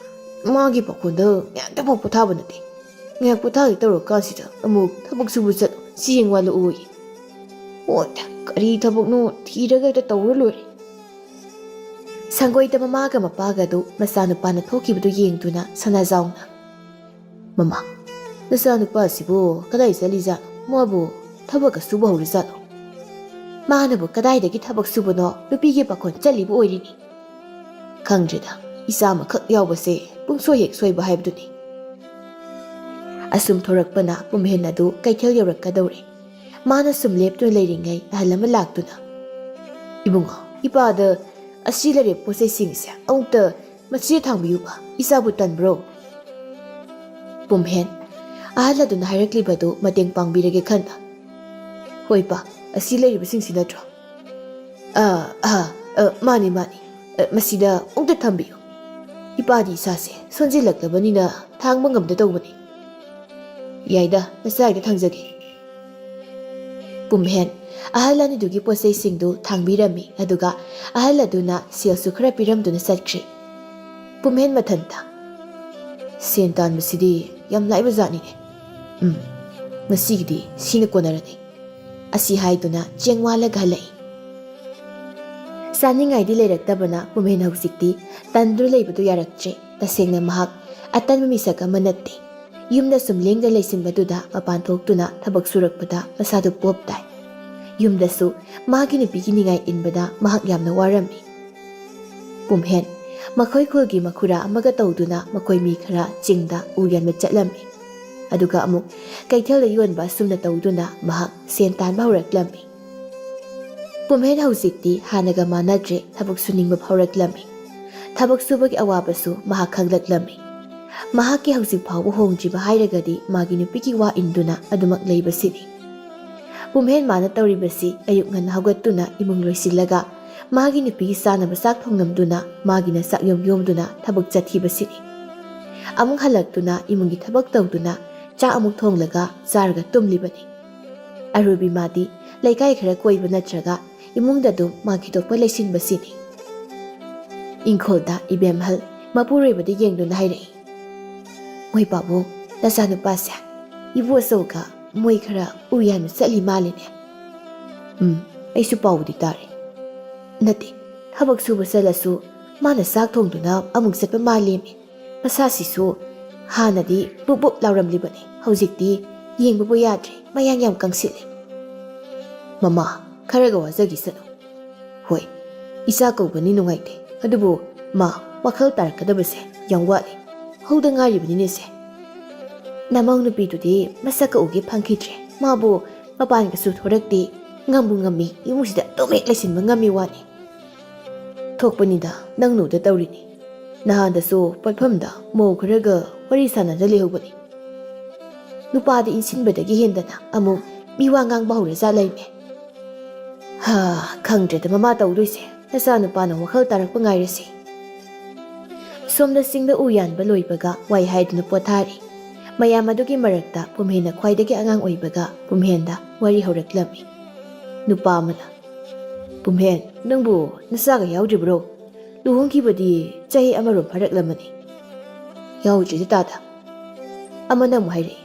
ꯃꯥꯒꯤ ꯄꯥꯈꯣꯟꯗ ꯉꯥꯏꯍꯥꯛꯇꯐꯥꯎ ꯄꯣꯊꯥꯕ ꯅꯠꯇꯦ꯫ ꯉꯥꯏꯍꯥꯛ ꯄꯣꯊꯥꯒꯦ ꯇꯧꯔꯀꯥꯟꯁꯤꯗ ꯑꯃꯨꯛ ꯊꯕꯛ ꯁꯨꯕ ꯆꯠꯂꯣ, ꯆꯦꯡ ꯋꯥꯠꯂꯛꯑꯣꯌꯦ꯫ ꯍꯣꯏꯗ, ꯀꯔꯤ ꯊꯕꯛꯅꯣ ꯊꯤꯔꯒ ꯍꯦꯛꯇ ꯇꯧꯔ ꯂꯣꯏꯔꯦ"꯫ ꯁꯪꯒꯣꯏꯗ ꯃꯃꯥꯒ ꯃꯄꯥꯒꯗꯨ ꯃꯆꯥꯅꯨꯄꯥꯅ ꯊꯣꯛꯈꯤꯕꯗꯨ ꯌꯦꯡꯗꯨꯅ ꯁꯅꯥꯖꯥꯎꯅ, "ꯃꯃꯥ, ꯅꯆꯥꯅꯨꯄꯥꯁꯤꯕꯨ ꯀꯗꯥꯏ ꯆꯠꯂꯤꯖꯥꯠꯅꯣ? ꯃꯥꯕꯨ ꯊꯕꯛꯀ ꯁꯨꯕ ꯍꯧꯔꯖꯥꯠꯂꯣ? ꯃꯥꯅꯕꯨ ꯀꯗꯥꯏꯗꯒꯤ ꯊꯕꯛ ꯁꯨꯕꯅꯣ? ꯅꯨꯄꯤꯒꯤ ꯄꯥꯈꯣꯟ ꯆꯠꯂꯤꯕ ꯑꯣꯏꯔꯤꯅꯤ꯫ ꯈꯪꯗ꯭ꯔꯦꯗ, ꯏꯆꯥ ꯑꯃꯈꯛ ꯌꯥꯎꯕꯁꯦ ꯄꯨꯡꯁꯣꯏ ꯍꯦꯛ ꯁꯣꯏꯕ ꯍꯥꯏꯕꯗꯨꯅꯤ"꯫ ꯑꯁꯨꯝ ꯊꯣꯔꯛꯄꯅ ꯄꯨꯝꯍꯦꯟ ꯑꯗꯨ ꯀꯩꯊꯦꯜ ꯌꯧꯔꯛꯀꯗꯧꯔꯦ꯫ ꯃꯥꯅ ꯁꯨꯝ ꯂꯦꯞꯇꯨꯅ ꯂꯩꯔꯤꯉꯩ ꯑꯍꯜ ꯑꯃ ꯂꯥꯛꯇꯨꯅ, "ꯏꯕꯨꯡꯉꯣ, ꯏꯄꯥꯗ ꯑꯁꯤ ꯂꯩꯔꯤꯕ ꯄꯣꯠ ꯆꯩꯁꯤꯡꯁꯦ ꯑꯃꯨꯛꯇ ꯃꯁꯤꯗ ꯊꯥꯡꯕꯤꯌꯨꯕ, ꯏꯆꯥꯕꯨ ꯇꯟꯕ꯭ꯔꯣ?" ꯄꯨꯝꯍꯦꯟ ꯑꯍꯜ ꯑꯗꯨꯅ ꯍꯥꯏꯔꯛꯂꯤꯕꯗꯨ ꯃꯇꯦꯡ ꯄꯥꯡꯕꯤꯔꯒꯦ ꯈꯟꯅ, "ꯍꯣꯏ ꯄꯥ, ꯑꯁꯤ ꯂꯩꯔꯤꯕꯁꯤꯡꯁꯤ ꯅꯠꯇ꯭ꯔꯣ?" "ꯑꯥ, ꯑꯥ, ꯑ, ꯃꯥꯅꯤ, ꯃꯥꯅꯤ꯫ ꯑ, ꯃꯁꯤꯗ ꯑꯃꯨꯛꯇ ꯊꯝꯕꯤꯌꯨ꯫ ꯏꯄꯥꯗꯤ ꯏꯁꯥꯁꯦ ꯁꯣꯟꯖꯤꯜꯂꯛꯂꯕꯅꯤꯅ ꯊꯥꯡꯕ ꯉꯝꯗ ꯇꯧꯕꯅꯤ"꯫ "ꯌꯥꯏꯗ, ꯅꯆꯥꯒꯤꯗ ꯊꯥꯡꯖꯒꯦ"꯫ ꯄꯨꯝꯍꯦꯟ ꯑꯍꯜ ꯑꯅꯤꯗꯨꯒꯤ ꯄꯣꯠꯆꯩꯁꯤꯡꯗꯨ ꯊꯥꯡꯕꯤꯔꯝꯃꯤ, ꯑꯗꯨꯒ ꯑꯍꯜ ꯑꯗꯨꯅ ꯁꯦꯜꯁꯨ ꯈꯔ ꯄꯤꯔꯝꯗꯨꯅ ꯆꯠꯈ꯭ꯔꯦ꯫ ꯄꯨꯝꯍꯦꯟ ꯃꯊꯟꯇ, "ꯁꯦꯟ ꯇꯥꯟꯕꯁꯤꯗꯤ ꯌꯥꯝ ꯂꯥꯏꯕ ꯖꯥꯠꯅꯤꯅꯦ꯫ ꯎꯝ, ꯉꯁꯤꯒꯤꯗꯤ ꯁꯤꯅ ꯀꯣꯟꯅꯔꯅꯤ"꯫ ꯑꯁꯤ ꯍꯥꯏꯗꯨꯅ ꯆꯦꯡ ꯋꯥꯜꯂꯒ ꯍꯜꯂꯛꯏ꯫ ꯆꯥꯅꯤꯡꯉꯥꯏꯗꯤ ꯂꯩꯔꯛꯇꯕꯅ ꯄꯨꯝꯍꯦꯟ ꯍꯧꯖꯤꯛꯇꯤ ꯇꯟꯗꯨꯅ ꯂꯩꯕꯗꯨ ꯌꯥꯔꯛꯇ꯭ꯔꯦ꯫ ꯇꯁꯦꯡꯅ ꯃꯍꯥꯛ ꯑꯇꯟꯕ ꯃꯤꯁꯛ ꯑꯃ ꯅꯠꯇꯦ꯫ ꯌꯨꯝꯗ ꯁꯨꯝ ꯂꯦꯡꯗꯅ ꯂꯩꯁꯤꯟꯕꯗꯨꯗ ꯃꯄꯥꯟ ꯊꯣꯛꯇꯨꯅ ꯊꯕꯛ ꯁꯨꯔꯛꯄꯗ ꯃꯁꯥꯗꯨ ꯄꯣꯞ ꯇꯥꯏ꯫ ꯌꯨꯝꯗꯁꯨ ꯃꯥꯒꯤ ꯅꯨꯄꯤꯒꯤ ꯅꯤꯡꯉꯥꯏ ꯏꯟꯕꯗ ꯃꯍꯥꯛ ꯌꯥꯝꯅ ꯋꯥꯔꯝꯃꯤ꯫ ꯄꯨꯝꯍꯦꯟ ꯃꯈꯣꯏ ꯈꯨꯜꯒꯤ ꯃꯈꯨꯔꯥ ꯑꯃꯒ ꯇꯧꯗꯨꯅ ꯃꯈꯣꯏ ꯃꯤ ꯈꯔ ꯆꯤꯡꯗ ꯎ ꯌꯥꯟꯕ ꯆꯠꯂꯝꯃꯤ꯫ ꯑꯗꯨꯒ ꯑꯃꯨꯛ ꯀꯩꯊꯦꯜꯗ ꯌꯣꯟꯕ ꯑꯁꯨꯝꯅ ꯇꯧꯗꯨꯅ ꯃꯍꯥꯛ ꯁꯦꯟ ꯇꯥꯟꯕ ꯍꯧꯔꯛꯂꯝꯃꯤ꯫ ꯄꯨꯝꯍꯦꯟ ꯍꯧꯖꯤꯛꯇꯤ ꯍꯥꯟꯅꯒ ꯃꯥꯟꯅꯗ꯭ꯔꯦ, ꯊꯕꯛ ꯁꯨꯅꯤꯡꯕ ꯐꯥꯎꯔꯛꯂꯝꯃꯤ꯫ ꯊꯕꯛ ꯁꯨꯕꯒꯤ ꯑꯋꯥꯕꯁꯨ ꯃꯍꯥꯛ ꯈꯪꯂꯛꯂꯝꯃꯤ꯫ ꯃꯍꯥꯛꯀꯤ ꯍꯧꯖꯤꯛ ꯐꯥꯎꯕ ꯍꯣꯡꯗ꯭ꯔꯤꯕ ꯍꯥꯏꯔꯒꯗꯤ ꯃꯥꯒꯤ ꯅꯨꯄꯤꯒꯤ ꯋꯥ ꯏꯟꯗꯨꯅ ꯑꯗꯨꯃꯛ ꯂꯩꯕꯁꯤꯅꯤ꯫ ꯄꯨꯝꯍꯦꯟ ꯃꯥꯅ ꯇꯧꯔꯤꯕꯁꯤ ꯑꯌꯨꯛ ꯉꯟꯅ ꯍꯧꯒꯠꯇꯨꯅ ꯏꯃꯨꯡ ꯂꯣꯏꯁꯤꯜꯂꯒ ꯃꯥꯒꯤ ꯅꯨꯄꯤꯒꯤ ꯆꯥꯅꯕ ꯆꯥꯛ ꯊꯣꯡꯂꯝꯗꯨꯅ ꯃꯥꯒꯤꯅ ꯆꯥꯛ ꯌꯣꯝ ꯌꯣꯝꯗꯨꯅ ꯊꯕꯛ ꯆꯠꯈꯤꯕꯁꯤꯅꯤ꯫ ꯑꯃꯨꯛ ꯍꯜꯂꯛꯇꯨꯅ ꯏꯃꯨꯡꯒꯤ ꯊꯕꯛ ꯇꯧꯗꯨꯅ ꯆꯥꯛ ꯑꯃꯨꯛ ꯊꯣꯡꯂꯒ ꯆꯥꯔꯒ ꯇꯨꯝꯂꯤꯕꯅꯤ꯫ ꯑꯔꯣꯏꯕꯤ ꯃꯥꯗꯤ ꯂꯩꯀꯥꯏ ꯈꯔ ꯀꯣꯏꯕ ꯅꯠꯇ꯭ꯔꯒ ꯏꯃꯨꯡꯗ ꯑꯗꯨꯝ ꯃꯥꯒꯤ ꯊꯣꯛꯄ ꯂꯩꯁꯤꯟꯕꯁꯤꯅꯤ꯫ ꯏꯪꯈꯣꯜꯗ ꯏꯕꯦꯝꯍꯜ ꯃꯄꯨꯔꯣꯏꯕꯗ ꯌꯦꯡꯗꯨꯅ ꯍꯥꯏꯔꯛꯏ, "ꯃꯣꯏ ꯄꯥꯕꯨꯡ, ꯅꯆꯥꯅꯨꯄꯥꯁꯦ ꯏꯕꯣ ꯑꯆꯧꯒ ꯃꯣꯏ ꯈꯔ ꯎ ꯌꯥꯟꯕ ꯆꯠꯂꯤ ꯃꯥꯜꯂꯤꯅꯦ?" "ꯎꯝ, ꯑꯩꯁꯨ ꯄꯥꯎꯗꯤ ꯇꯥꯔꯦ꯫ ꯅꯠꯇꯦ, ꯊꯕꯛ ꯁꯨꯕ ꯆꯠꯂꯁꯨ ꯃꯥꯅ ꯆꯥꯛ ꯊꯣꯡꯗꯨꯅ ꯑꯃꯨꯛ ꯆꯠꯄ ꯃꯥꯜꯂꯦꯃꯤ꯫ ꯃꯁꯥꯁꯤꯁꯨ ꯍꯥꯟꯅꯗꯤ ꯕꯨꯞ ꯕꯨꯞ ꯂꯥꯎꯔꯝꯂꯤꯕꯅꯤ, ꯍꯧꯖꯤꯛꯇꯤ ꯌꯦꯡꯕꯕꯨ ꯌꯥꯗ꯭ꯔꯦ, ꯃꯌꯥꯡ ꯌꯥꯝ ꯀꯪꯁꯤꯜꯂꯦ꯫ ꯃꯃꯥ, ꯈꯔꯒ ꯋꯥꯖꯈꯤꯁꯅꯨ꯫ ꯍꯣꯏ, ꯏꯆꯥ ꯀꯧꯕꯅꯤ ꯅꯨꯡꯉꯥꯏꯇꯦ, ꯑꯗꯨꯕꯨ ꯃꯥ ꯋꯥꯈꯜ ꯇꯥꯔꯛꯀꯗꯕꯁꯦ ꯌꯥꯝ ꯋꯥꯠꯂꯤ꯫ ꯍꯧꯗ ꯉꯥꯏꯔꯤꯕꯅꯤꯅꯦ ꯁꯦ꯫ ꯅꯃꯧ ꯅꯨꯄꯤꯗꯨꯗꯤ ꯃꯁꯛꯀ ꯎꯒꯦ ꯐꯪꯈꯤꯗ꯭ꯔꯦ, ꯃꯥꯕꯨ ꯃꯄꯥꯟꯒꯁꯨ ꯊꯣꯔꯛꯇꯦ, ꯉꯝꯕꯨ ꯉꯝꯃꯤ, ꯏꯃꯨꯡꯁꯤꯗ ꯑꯗꯨꯝ ꯍꯦꯛ ꯂꯩꯁꯤꯟꯕ ꯉꯝꯃꯤ ꯋꯥꯅꯤ꯫ ꯊꯣꯛꯄꯅꯤꯗ, ꯅꯪ ꯅꯨꯗ ꯇꯧꯔꯤꯅꯤ꯫ ꯅꯍꯥꯟꯗꯁꯨ ꯄꯣꯠꯐꯝꯗ ꯃꯧ ꯈꯔꯒ ꯋꯥꯔꯤ ꯁꯥꯟꯅꯗ ꯂꯩꯍꯧꯕꯅꯤ꯫ ꯅꯨꯄꯥꯗ ꯏꯟꯁꯤꯟꯕꯗꯒꯤ ꯍꯦꯟꯗꯅ ꯑꯃꯨꯛ ꯃꯤ ꯋꯥ ꯉꯥꯡꯕ ꯍꯧꯔꯖꯥꯠ ꯂꯩꯃꯦ꯫ ꯍꯥ, ꯈꯪꯗ꯭ꯔꯦꯗ ꯃꯃꯥ ꯇꯧꯗꯣꯏꯁꯦ꯫ ꯅꯆꯥꯅꯨꯄꯥꯅ ꯋꯥꯈꯜ ꯇꯥꯔꯛꯄ ꯉꯥꯏꯔꯁꯤ꯫ ꯁꯣꯝꯗ ꯆꯤꯡꯗ ꯎ ꯌꯥꯟꯕ ꯂꯣꯏꯕꯒ ꯋꯥꯏ ꯍꯥꯏꯗꯨꯅ ꯄꯣꯊꯥꯔꯤ꯫ ꯃꯌꯥꯝ ꯑꯗꯨꯒꯤ ꯃꯔꯛꯇ ꯄꯨꯝꯍꯦꯟꯅ ꯈ꯭ꯋꯥꯏꯗꯒꯤ ꯑꯉꯥꯡ ꯑꯣꯏꯕꯒ ꯄꯨꯝꯍꯦꯟꯗ ꯋꯥꯔꯤ ꯍꯧꯔꯛꯂꯝꯃꯤ꯫ ꯅꯨꯄꯥ ꯑꯃꯅ, "ꯄꯨꯝꯍꯦꯟ, ꯅꯪꯕꯨ ꯅꯆꯥꯒ ꯌꯥꯎꯗ꯭ꯔꯤꯕ꯭ꯔꯣ? ꯂꯨꯍꯣꯡꯈꯤꯕꯗꯤ ꯆꯍꯤ ꯑꯃꯔꯣꯝ ꯐꯥꯔꯛꯂꯝꯃꯅꯤ꯫" "ꯌꯥꯎꯗ꯭ꯔꯤꯗ ꯇꯥꯗ꯫" ꯑꯃꯅ ꯑꯃꯨꯛ ꯍꯥꯏꯔꯛꯏ,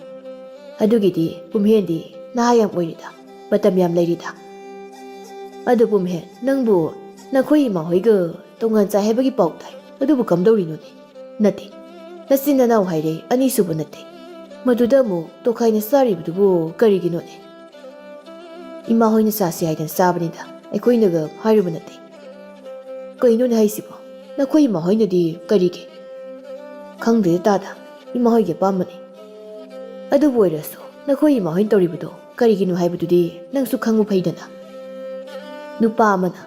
"ꯑꯗꯨꯒꯤꯗꯤ ꯄꯨꯝꯍꯦꯟꯗꯤ ꯅꯍꯥ ꯌꯥꯝ ꯑꯣꯏꯔꯤꯗ, ꯃꯇꯝ ꯌꯥꯝ ꯂꯩꯔꯤꯗ꯫ ꯑꯗꯨ ꯄꯨꯝꯍꯦꯟ, ꯅꯪꯕꯨ ꯅꯈꯣꯏ ꯏꯃꯥ ꯍꯣꯏꯒ ꯇꯣꯉꯥꯟ ꯆꯥꯏ ꯍꯥꯏꯕꯒꯤ ꯄꯥꯎ ꯇꯥꯏ, ꯑꯗꯨꯕꯨ ꯀꯝꯗꯧꯔꯤꯅꯣꯅꯦ?" "ꯅꯠꯇꯦ, ꯅꯆꯤꯟ ꯅꯅꯥꯎ ꯍꯥꯏꯔꯦ, ꯑꯅꯤꯁꯨꯕ ꯅꯠꯇꯦ꯫ ꯃꯗꯨꯗ ꯑꯃꯨꯛ ꯇꯣꯈꯥꯏꯅ ꯆꯥꯔꯤꯕꯗꯨꯕꯨ ꯀꯔꯤꯒꯤꯅꯣꯅꯦ?" "ꯏꯃꯥ ꯍꯣꯏꯅ ꯆꯥꯁꯤ ꯍꯥꯏꯗꯅ ꯆꯥꯕꯅꯤꯗ, ꯑꯩꯈꯣꯏꯅꯒ ꯍꯥꯏꯔꯨꯕ ꯅꯠꯇꯦ꯫" "ꯀꯩꯅꯣꯅꯦ ꯍꯥꯏꯁꯤꯕꯣ? ꯅꯈꯣꯏ ꯏꯃꯥ ꯍꯣꯏꯅꯗꯤ ꯀꯔꯤꯒꯤ?" "ꯈꯪꯗꯦ ꯇꯥꯗ, ꯏꯃꯥ ꯍꯣꯏꯒꯤ ꯑꯄꯥꯝꯕꯅꯤ꯫ ꯑꯗꯨꯕꯨ ꯑꯣꯏꯔꯁꯨ ꯅꯈꯣꯏ ꯏꯃꯥ ꯍꯣꯏꯅ ꯇꯧꯔꯤꯕꯗꯣ ꯀꯔꯤꯒꯤꯅꯣ ꯍꯥꯏꯕꯗꯨꯗꯤ ꯅꯪꯁꯨ ꯈꯪꯕ ꯐꯩꯗꯅ꯫" ꯅꯨꯄꯥ ꯑꯃꯅ,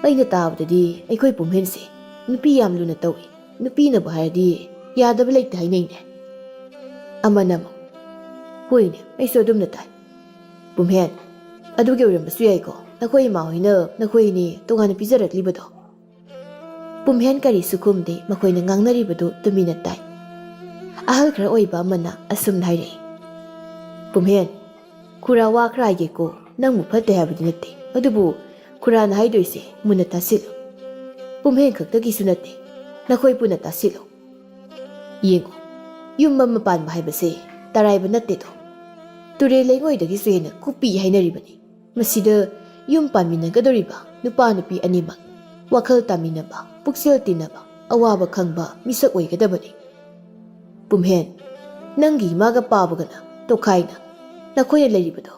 "ꯑꯩꯅ ꯇꯥꯕꯗꯗꯤ ꯑꯩꯈꯣꯏ ꯄꯨꯝꯍꯦꯟꯁꯦ ꯅꯨꯄꯤ ꯌꯥꯝ ꯂꯨꯅ ꯇꯧꯏ, ꯅꯨꯄꯤꯅꯕꯨ ꯍꯥꯏꯔꯗꯤ ꯌꯥꯗꯕ ꯂꯩꯇꯦ ꯍꯥꯏꯅꯩꯅꯦ꯫" ꯑꯃꯅ ꯑꯃꯨꯛ, "ꯍꯣꯏꯅꯦ, ꯑꯩꯁꯨ ꯑꯗꯨꯝꯅ ꯇꯥꯏ꯫ ꯄꯨꯝꯍꯦꯟ, ꯑꯗꯨꯒꯤ ꯑꯣꯏꯔꯝꯕꯁꯨ ꯌꯥꯏꯀꯣ, ꯅꯈꯣꯏ ꯏꯃꯥ ꯍꯣꯏꯅ ꯅꯈꯣꯏ ꯑꯅꯤ ꯇꯣꯉꯥꯟꯅ ꯄꯤꯖꯔꯛꯂꯤꯕꯗꯣ꯫ ꯄꯨꯝꯍꯦꯟ ꯀꯔꯤꯁꯨ ꯈꯨꯝꯗꯦ, ꯃꯈꯣꯏꯅ ꯉꯥꯡꯅꯔꯤꯕꯗꯨ ꯇꯨꯃꯤꯟꯅ ꯇꯥꯏ꯫ ꯑꯍꯜ ꯈꯔ ꯑꯣꯏꯕ ꯑꯃꯅ ꯑꯁꯨꯝꯅ ꯍꯥꯏꯔꯛꯏ, ꯄꯨꯝꯍꯦꯟ, ꯈꯨꯔꯥ ꯋꯥ ꯈꯔ ꯍꯥꯏꯒꯦꯀꯣ, ꯅꯪꯕꯨ ꯐꯠꯇꯦ ꯍꯥꯏꯕꯗꯤ ꯅꯠꯇꯦ, ꯑꯗꯨꯕꯨ ꯈꯨꯔꯥꯅ ꯍꯥꯏꯗꯣꯏꯁꯦ ꯃꯨꯟꯅ ꯇꯥꯁꯤꯜꯂꯨ꯫ ꯄꯨꯝꯍꯦꯟ ꯈꯛꯇꯒꯤꯁꯨ ꯅꯠꯇꯦ, ꯅꯈꯣꯏ ꯄꯨꯟꯅ ꯇꯥꯁꯤꯜꯂꯨ꯫ ꯌꯦꯡꯉꯨ, ꯌꯨꯝ ꯑꯃ ꯄꯥꯟꯕ ꯍꯥꯏꯕꯁꯦ ꯇꯔꯥꯏꯕ ꯅꯠꯇꯦꯗꯣ꯫ ꯇꯨꯔꯦꯜ ꯂꯩꯉꯣꯏꯗꯒꯤꯁꯨ ꯍꯦꯟꯅ ꯀꯨꯞꯄꯤ ꯍꯥꯏꯅꯔꯤꯕꯅꯤ꯫ ꯃꯁꯤꯗ ꯌꯨꯝ ꯄꯥꯟꯃꯤꯟꯅꯒꯗꯧꯔꯤꯕ ꯅꯨꯄꯥ ꯅꯨꯄꯤ ꯑꯅꯤꯃꯛ ꯋꯥꯈꯜ ꯇꯥꯃꯤꯟꯅꯕ, ꯄꯨꯛꯆꯦꯜ ꯇꯤꯟꯅꯕ, ꯑꯋꯥꯕ ꯈꯪꯕ ꯃꯤꯁꯛ ꯑꯣꯏꯒꯗꯕꯅꯤ꯫ ꯄꯨꯝꯍꯦꯟ, ꯅꯪꯒꯤ ꯏꯃꯥꯒ ꯄꯥꯕꯒꯅ ꯇꯣꯈꯥꯏꯅ ꯅꯈꯣꯏꯅ ꯂꯩꯔꯤꯕꯗꯣ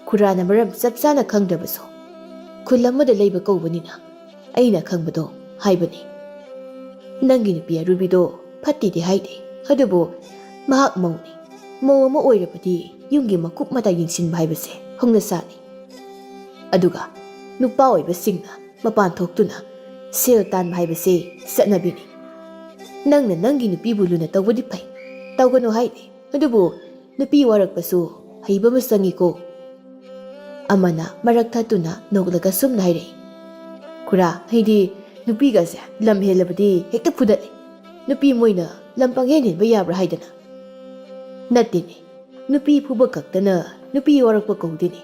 ꯈꯨꯔꯥꯅ ꯃꯔꯝ ꯆꯞ ꯆꯥꯅ ꯈꯪꯗ꯭ꯔꯕꯁꯨ, ꯈꯨꯜ ꯑꯃꯗ ꯂꯩꯕ ꯀꯧꯕꯅꯤꯅ ꯑꯩꯅ ꯈꯪꯕꯗꯣ ꯍꯥꯏꯕꯅꯤ꯫ ꯅꯪꯒꯤ ꯅꯨꯄꯤ ꯑꯔꯨꯕꯤꯗꯣ ꯐꯠꯇꯦꯗꯤ ꯍꯥꯏꯗꯦ, ꯑꯗꯨꯕꯨ ꯃꯍꯥꯛ ꯃꯧꯅꯤ꯫ ꯃꯧ ꯑꯃ ꯑꯣꯏꯔꯕꯗꯤ ꯌꯨꯝꯒꯤ ꯃꯀꯨꯞ ꯃꯇꯥ ꯌꯦꯡꯁꯤꯟꯕ ꯍꯥꯏꯕꯁꯦ ꯍꯧꯅꯁꯥꯅꯤ꯫ ꯑꯗꯨꯒ ꯅꯨꯄꯥ ꯑꯣꯏꯕꯁꯤꯡꯅ ꯃꯄꯥꯟ ꯊꯣꯛꯇꯨꯅ ꯁꯦꯜ ꯇꯥꯟꯕ ꯍꯥꯏꯕꯁꯦ ꯆꯠꯅꯕꯤꯅꯤ꯫ ꯅꯪꯅ ꯅꯪꯒꯤ ꯅꯨꯄꯤꯕꯨ ꯂꯨꯅ ꯇꯧꯕꯗꯤ ꯐꯩ, ꯇꯧꯒꯅꯨ ꯍꯥꯏꯗꯦ, ꯑꯗꯨꯕꯨ ꯅꯨꯄꯤ ꯋꯥꯔꯛꯄꯁꯨ ꯍꯩꯕ ꯑꯃ ꯆꯪꯉꯤꯀꯣ꯫ ꯑꯃꯅ ꯃꯔꯛ ꯊꯠꯇꯨꯅ ꯅꯣꯛꯂꯒ ꯁꯨꯝꯅ ꯍꯥꯏꯔꯛꯏ, ꯈꯨꯔꯥ, ꯑꯩꯗꯤ ꯅꯨꯄꯤꯒꯁꯦ ꯂꯝ ꯍꯦꯜꯂꯕꯗꯤ ꯍꯦꯛꯇ ꯐꯨꯗꯠꯂꯤ꯫ ꯅꯨꯄꯤ ꯃꯣꯏꯅ ꯂꯝ ꯄꯪꯍꯦꯟ ꯍꯦꯟꯕ ꯌꯥꯕ꯭ꯔꯥ ꯍꯥꯏꯗꯅ? ꯅꯠꯇꯦꯅꯦ, ꯅꯨꯄꯤ ꯐꯨꯕ ꯈꯛꯇꯅ ꯅꯨꯄꯤ ꯋꯥꯔꯛꯄ ꯀꯧꯗꯦꯅꯦ꯫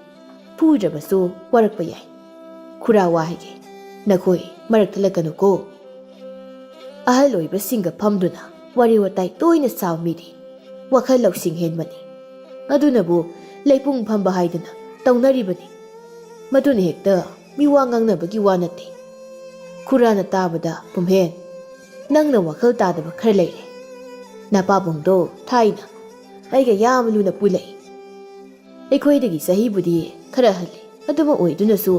ꯐꯨꯗ꯭ꯔꯕꯁꯨ ꯋꯥꯔꯛꯄ ꯌꯥꯏ꯫ ꯈꯨꯔꯥ, ꯋꯥ ꯍꯥꯏꯒꯦ, ꯅꯈꯣꯏ ꯃꯔꯛ ꯊꯠꯂꯛꯀꯅꯨꯀꯣ꯫ ꯑꯍꯜ ꯑꯣꯏꯕꯁꯤꯡꯒ ꯐꯝꯗꯨꯅ ꯋꯥꯔꯤ ꯋꯥꯇꯥꯏ ꯇꯣꯏꯅ ꯁꯥꯕ ꯃꯤꯗꯤ ꯋꯥꯈꯜ ꯂꯧꯁꯤꯡ ꯍꯦꯟꯕꯅꯤ꯫ ꯑꯗꯨꯅꯕꯨ ꯂꯩꯄꯨꯡ ꯐꯝꯕ ꯍꯥꯏꯗꯅ ꯇꯧꯅꯔꯤꯕꯅꯤ꯫ ꯃꯗꯨꯅ ꯍꯦꯛꯇ ꯃꯤꯋꯥ ꯉꯥꯡꯅꯕꯒꯤ ꯋꯥ ꯅꯠꯇꯦ꯫ ꯈꯨꯔꯥꯅ ꯇꯥꯕꯗ, ꯄꯨꯝꯍꯦꯟ, ꯅꯪꯅ ꯋꯥꯈꯜ ꯇꯥꯗꯕ ꯈꯔ ꯂꯩꯔꯦ꯫ ꯅꯄꯥꯕꯨꯡꯗꯣ ꯊꯥꯏꯅ ꯑꯩꯒ ꯌꯥꯝ ꯂꯨꯅ ꯄꯨꯜꯂꯛꯏ꯫ ꯑꯩꯈꯣꯏꯗꯒꯤ ꯆꯍꯤꯕꯨꯗꯤ ꯈꯔ ꯍꯜꯂꯤ, ꯑꯗꯨꯃꯛ ꯑꯣꯏꯗꯨꯅꯁꯨ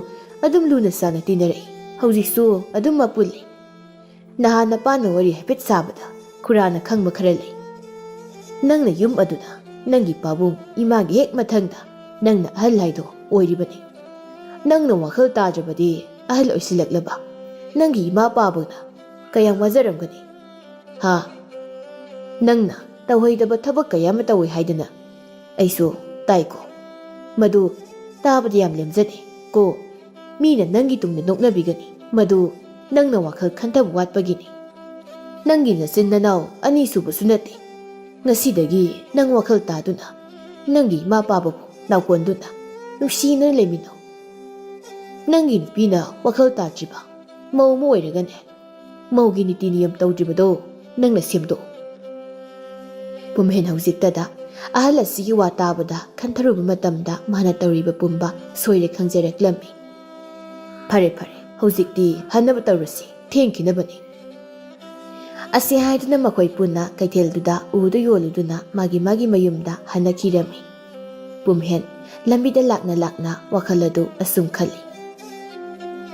ꯑꯗꯨꯝ ꯂꯨꯅ ꯆꯥꯟꯅ ꯇꯤꯟꯅꯔꯛꯏ꯫ ꯍꯧꯖꯤꯛꯁꯨ ꯑꯗꯨꯝꯃꯛ ꯄꯨꯜꯂꯤ꯫ ꯅꯍꯥꯟ ꯅꯄꯥꯅ ꯋꯥꯔꯤ ꯍꯥꯏꯐꯦꯠ ꯁꯥꯕꯗ ꯈꯨꯔꯥꯅ ꯈꯪꯕ ꯈꯔ ꯂꯩ꯫ ꯅꯪꯅ ꯌꯨꯝ ꯑꯗꯨꯗ ꯅꯪꯒꯤ ꯄꯥꯕꯨꯡ ꯏꯃꯥꯒꯤ ꯍꯦꯛ ꯃꯊꯪꯗ ꯅꯪꯅ ꯑꯍꯜ ꯍꯥꯏꯗꯣ ꯑꯣꯏꯔꯤꯕꯅꯤ꯫ ꯅꯪꯅ ꯋꯥꯈꯜ ꯇꯥꯗ꯭ꯔꯕꯗꯤ ꯑꯍꯜ ꯑꯣꯏꯁꯤꯜꯂꯛꯂꯕ ꯅꯪꯒꯤ ꯏꯃꯥ ꯄꯥꯕꯨꯡꯅ ꯀꯌꯥꯝ ꯋꯥꯖꯔꯝꯒꯅꯤ? ꯍꯥ? ꯅꯪꯅ ꯇꯧꯍꯩꯗꯕ ꯊꯕꯛ ꯀꯌꯥ ꯑꯃ ꯇꯧꯏ ꯍꯥꯏꯗꯅ ꯑꯩꯁꯨ ꯇꯥꯏꯀꯣ꯫ ꯃꯗꯨ ꯇꯥꯕꯗ ꯌꯥꯝ ꯂꯦꯝꯖꯗꯦ ꯀꯣ꯫ ꯃꯤꯅ ꯅꯪꯒꯤ ꯇꯨꯡꯗ ꯅꯣꯛꯅꯕꯤꯒꯅꯤ꯫ ꯃꯗꯨ ꯅꯪꯅ ꯋꯥꯈꯜ ꯈꯟꯊꯕ ꯋꯥꯠꯄꯒꯤꯅꯤ꯫ ꯅꯪꯒꯤ ꯅꯆꯤꯟ ꯅꯅꯥꯎ ꯑꯅꯤꯁꯨꯕꯁꯨ ꯅꯠꯇꯦ꯫ ꯉꯁꯤꯗꯒꯤ ꯅꯪ ꯋꯥꯈꯜ ꯇꯥꯗꯨꯅ ꯅꯪꯒꯤ ꯏꯃꯥ ꯄꯥꯕꯕꯨ ꯅꯥꯎꯀꯣꯟꯗꯨꯅ ꯅꯨꯡꯁꯤꯅ ꯂꯩꯃꯤꯟꯅꯧ꯫ ꯅꯪꯒꯤ ꯅꯨꯄꯤꯅ ꯋꯥꯈꯜ ꯇꯥꯗ꯭ꯔꯤꯕ ꯃꯧ ꯑꯃ ꯑꯣꯏꯔꯒꯅꯦ, ꯃꯧꯒꯤ ꯅꯤꯇꯤ ꯅꯤꯌꯝ ꯇꯧꯗ꯭ꯔꯤꯕꯗꯣ ꯅꯪꯅ ꯁꯦꯝꯗꯣꯛꯎ꯫ ꯄꯨꯝꯍꯦꯟ ꯍꯧꯖꯤꯛꯇꯗ ꯑꯍꯜ ꯑꯁꯤꯒꯤ ꯋꯥ ꯇꯥꯕꯗ ꯈꯟꯊꯔꯨꯕ ꯃꯇꯝꯗ ꯃꯥꯅ ꯇꯧꯔꯤꯕ ꯄꯨꯝꯕ ꯁꯣꯏꯔꯦ ꯈꯪꯖꯔꯛꯂꯝꯃꯤ꯫ ꯐꯔꯦ ꯐꯔꯦ, ꯍꯧꯖꯤꯛꯇꯤ ꯍꯟꯅꯕ ꯇꯧꯔꯁꯤ, ꯊꯦꯡꯈꯤꯅꯕꯅꯤ꯫ ꯑꯁꯤ ꯍꯥꯏꯗꯨꯅ ꯃꯈꯣꯏ ꯄꯨꯟꯅ ꯀꯩꯊꯦꯜꯗꯨꯗ ꯎꯗꯨ ꯌꯣꯜꯂꯨꯗꯨꯅ ꯃꯥꯒꯤ ꯃꯥꯒꯤ ꯃꯌꯨꯝꯗ ꯍꯟꯅꯈꯤꯔꯝꯃꯤ꯫ ꯄꯨꯝꯍꯦꯟ ꯂꯝꯕꯤꯗ ꯂꯥꯛꯅ ꯂꯥꯛꯅ ꯋꯥꯈꯜ ꯑꯗꯨ ꯑꯁꯨꯝ ꯈꯜꯂꯤ,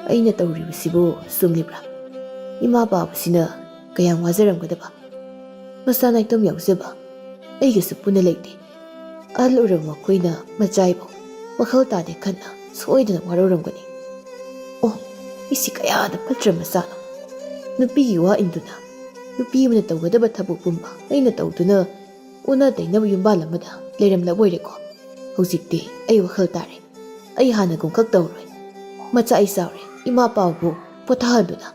"ꯑꯩꯅ ꯇꯧꯔꯤꯕꯁꯤꯕꯨ ꯆꯨꯝꯂꯤꯕ꯭ꯔꯥ? ꯏꯃꯥ ꯄꯥꯕꯁꯤꯅ ꯀꯌꯥꯝ ꯋꯥꯖꯔꯝꯒꯗꯕ꯫ ꯃꯆꯥ ꯅꯥꯏꯇꯣꯝ ꯌꯥꯎꯖꯕ ꯑꯩꯒꯁꯨ ꯄꯨꯟꯅ ꯂꯩꯇꯦ꯫ ꯑꯍꯜ ꯑꯣꯏꯔꯕ ꯃꯈꯣꯏꯅ ꯃꯆꯥꯏꯕꯨ ꯋꯥꯈꯜ ꯇꯥꯗꯦ ꯈꯟꯅ ꯁꯣꯏꯗꯅ ꯋꯥꯔꯧꯔꯝꯒꯅꯤ꯫ ꯑꯣ, ꯃꯤꯁꯤ ꯀꯌꯥꯗ ꯐꯠꯇ꯭ꯔ ꯃꯆꯥꯅꯣ! ꯅꯨꯄꯤꯒꯤ ꯋꯥ ꯏꯟꯗꯨꯅ ꯅꯨꯄꯤ ꯑꯃꯅ ꯇꯧꯒꯗꯕ ꯊꯕꯛ ꯄꯨꯝꯕ ꯑꯩꯅ ꯇꯧꯗꯨꯅ ꯑꯣꯟꯅ ꯇꯩꯅꯕ ꯌꯨꯝꯕꯥꯜ ꯑꯃꯗ ꯂꯩꯔꯝꯂꯕ ꯑꯣꯏꯔꯦꯀꯣ꯫ ꯍꯧꯖꯤꯛꯇꯤ ꯑꯩ ꯋꯥꯈꯜ ꯇꯥꯔꯦ꯫ ꯑꯩ ꯍꯥꯟꯅꯒꯨꯝ ꯈꯛ ꯇꯧꯔꯣꯏ꯫ ꯃꯆꯥ ꯑꯩ ꯆꯥꯎꯔꯦ, ꯏꯃꯥ ꯄꯥꯕꯨ ꯄꯣꯊꯥꯍꯟꯗꯨꯅ